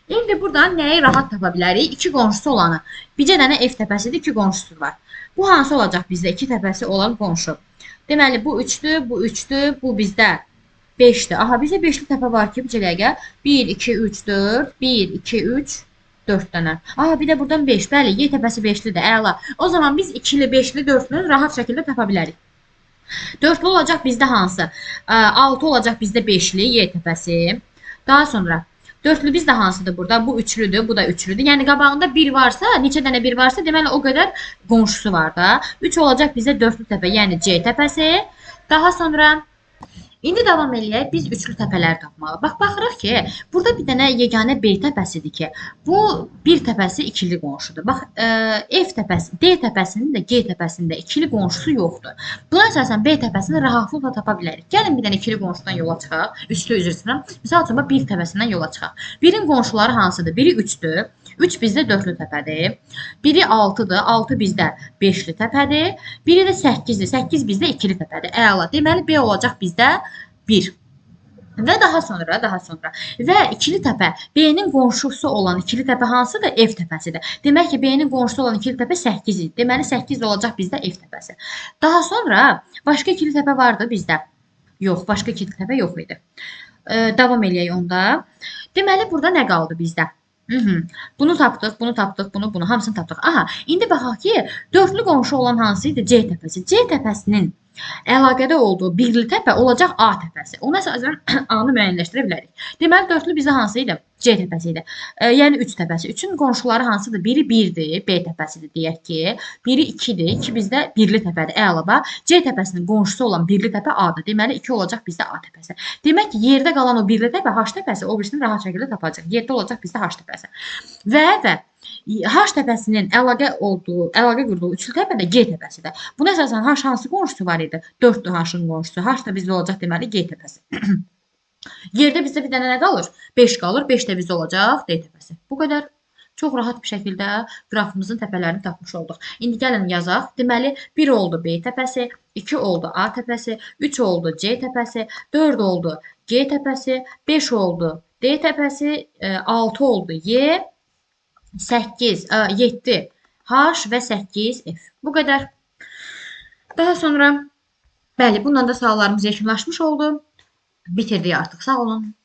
İndi buradan nəyi rahat tapa bilərik? 2 qonşusu olanı. Bircə dənə F təpəsidir, 2 qonşusu var. Bu hansı olacaq bizdə? 2 təpəsi olan qonşu. Deməli, bu 3-dür, bu 3-dür, bu bizdə 5-dir. Aha, bizdə 5-li təpə var ki, bircə dəqiqə. 1, 2, 3, 4, 1, 2, 3, 4 dənə. Aha, bir də buradan 5. Bəli, Y təpəsi 5-lidir. Əla. O zaman biz 2-li, 5-li, 4-lünü rahat şəkildə tapa bilərik. 4-lü olacaq bizdə hansı? 6 olacaq bizdə 5-li Y təpəsi. Daha sonra 4-lü bizdə hansıdır burada? Bu 3-lüdür, bu da 3-lüdür. Yəni, qabağında 1 varsa, neçə dənə 1 varsa, deməli, o qədər qonşusu var da. 3 olacaq bizdə 4-lü təpə, yəni C təpəsi. Daha sonra, indi davam eləyək, biz üçlü təpələri tapmalı. Bax, baxırıq ki, burada bir dənə yeganə B təpəsidir ki, bu bir təpəsi ikili qonşudur. Bax, F təpəsi, D təpəsinin də G təpəsinin də ikili qonşusu yoxdur. Buna əsasən B təpəsini rahatlıqla tapa bilərik. Gəlin bir dənə ikili qonşudan yola çıxaq. Üçlü üzr istəyirəm. Misal üçün, bax, bir təpəsindən yola çıxaq. Birin qonşuları hansıdır? Biri 3-dür. 3 bizdə 4-lü təpədir. Biri 6-dır. 6 bizdə 5-li təpədir. Biri də 8-dir. 8 bizdə 2-li təpədir. Əla. Deməli, B olacaq bizdə 1. Və daha sonra, və ikili təpə, B-nin qonşusu olan ikili təpə hansıdır? F təpəsidir. Demək ki, B-nin qonşusu olan ikili təpə 8 idi. Deməli, 8 olacaq bizdə F təpəsi. Daha sonra, başqa ikili təpə vardı bizdə. Yox, başqa ikili təpə yox idi. Davam eləyək onda. Deməli, burada nə qaldı bizdə? Bunu tapdıq, bunu tapdıq, bunu, hamısını tapdıq. Aha, indi baxaq ki, dörtlü qonşu olan hansı idi? C təpəsi. C təpəsinin əlaqədə olduğu birli təpə olacaq A təpəsi. Ona əsasən A-nı müəyyənləşdirə bilərik. Deməli, dörtlü bizdə hansı idi? C təpəsi idi. Yəni, 3 təpəsi. 3-ün qonşuları hansıdır? Biri 1-dir, B təpəsidir deyək ki. Biri 2-dir, 2 bizdə birli təpədir. Əla bax, C təpəsinin qonşusu olan birli təpə A-dır. Deməli, 2 olacaq bizdə A təpəsi. Demək ki, yerdə qalan o birli təpə H təpəsi, o birisini rahat şəkildə tapacaq. Yerdə olacaq bizdə H təpəsi. Və H təpəsinin əlaqə qurduğu üçlü təpə də G təpəsidir. Buna əsasən H hansı qonşusu var idi? 4-dür H-ın qonşusu. H da bizdə olacaq deməli G təpəsi. Yerdə bizdə bir dənə nə qalır? 5 qalır. 5 də bizdə olacaq D təpəsi. Bu qədər. Çox rahat bir şəkildə qrafımızın təpələrini tapmış olduq. İndi gəlin yazaq. Deməli, 1 oldu B təpəsi, 2 oldu A təpəsi, 3 oldu C təpəsi, 4 oldu G təpəsi, 5 oldu D təpəsi, 6 oldu Y, 8, 7 H və 8 F. Bu qədər. Daha sonra, bəli, bununla da suallarımız yekunlaşmış oldu. Bitirdik artıq. Sağ olun.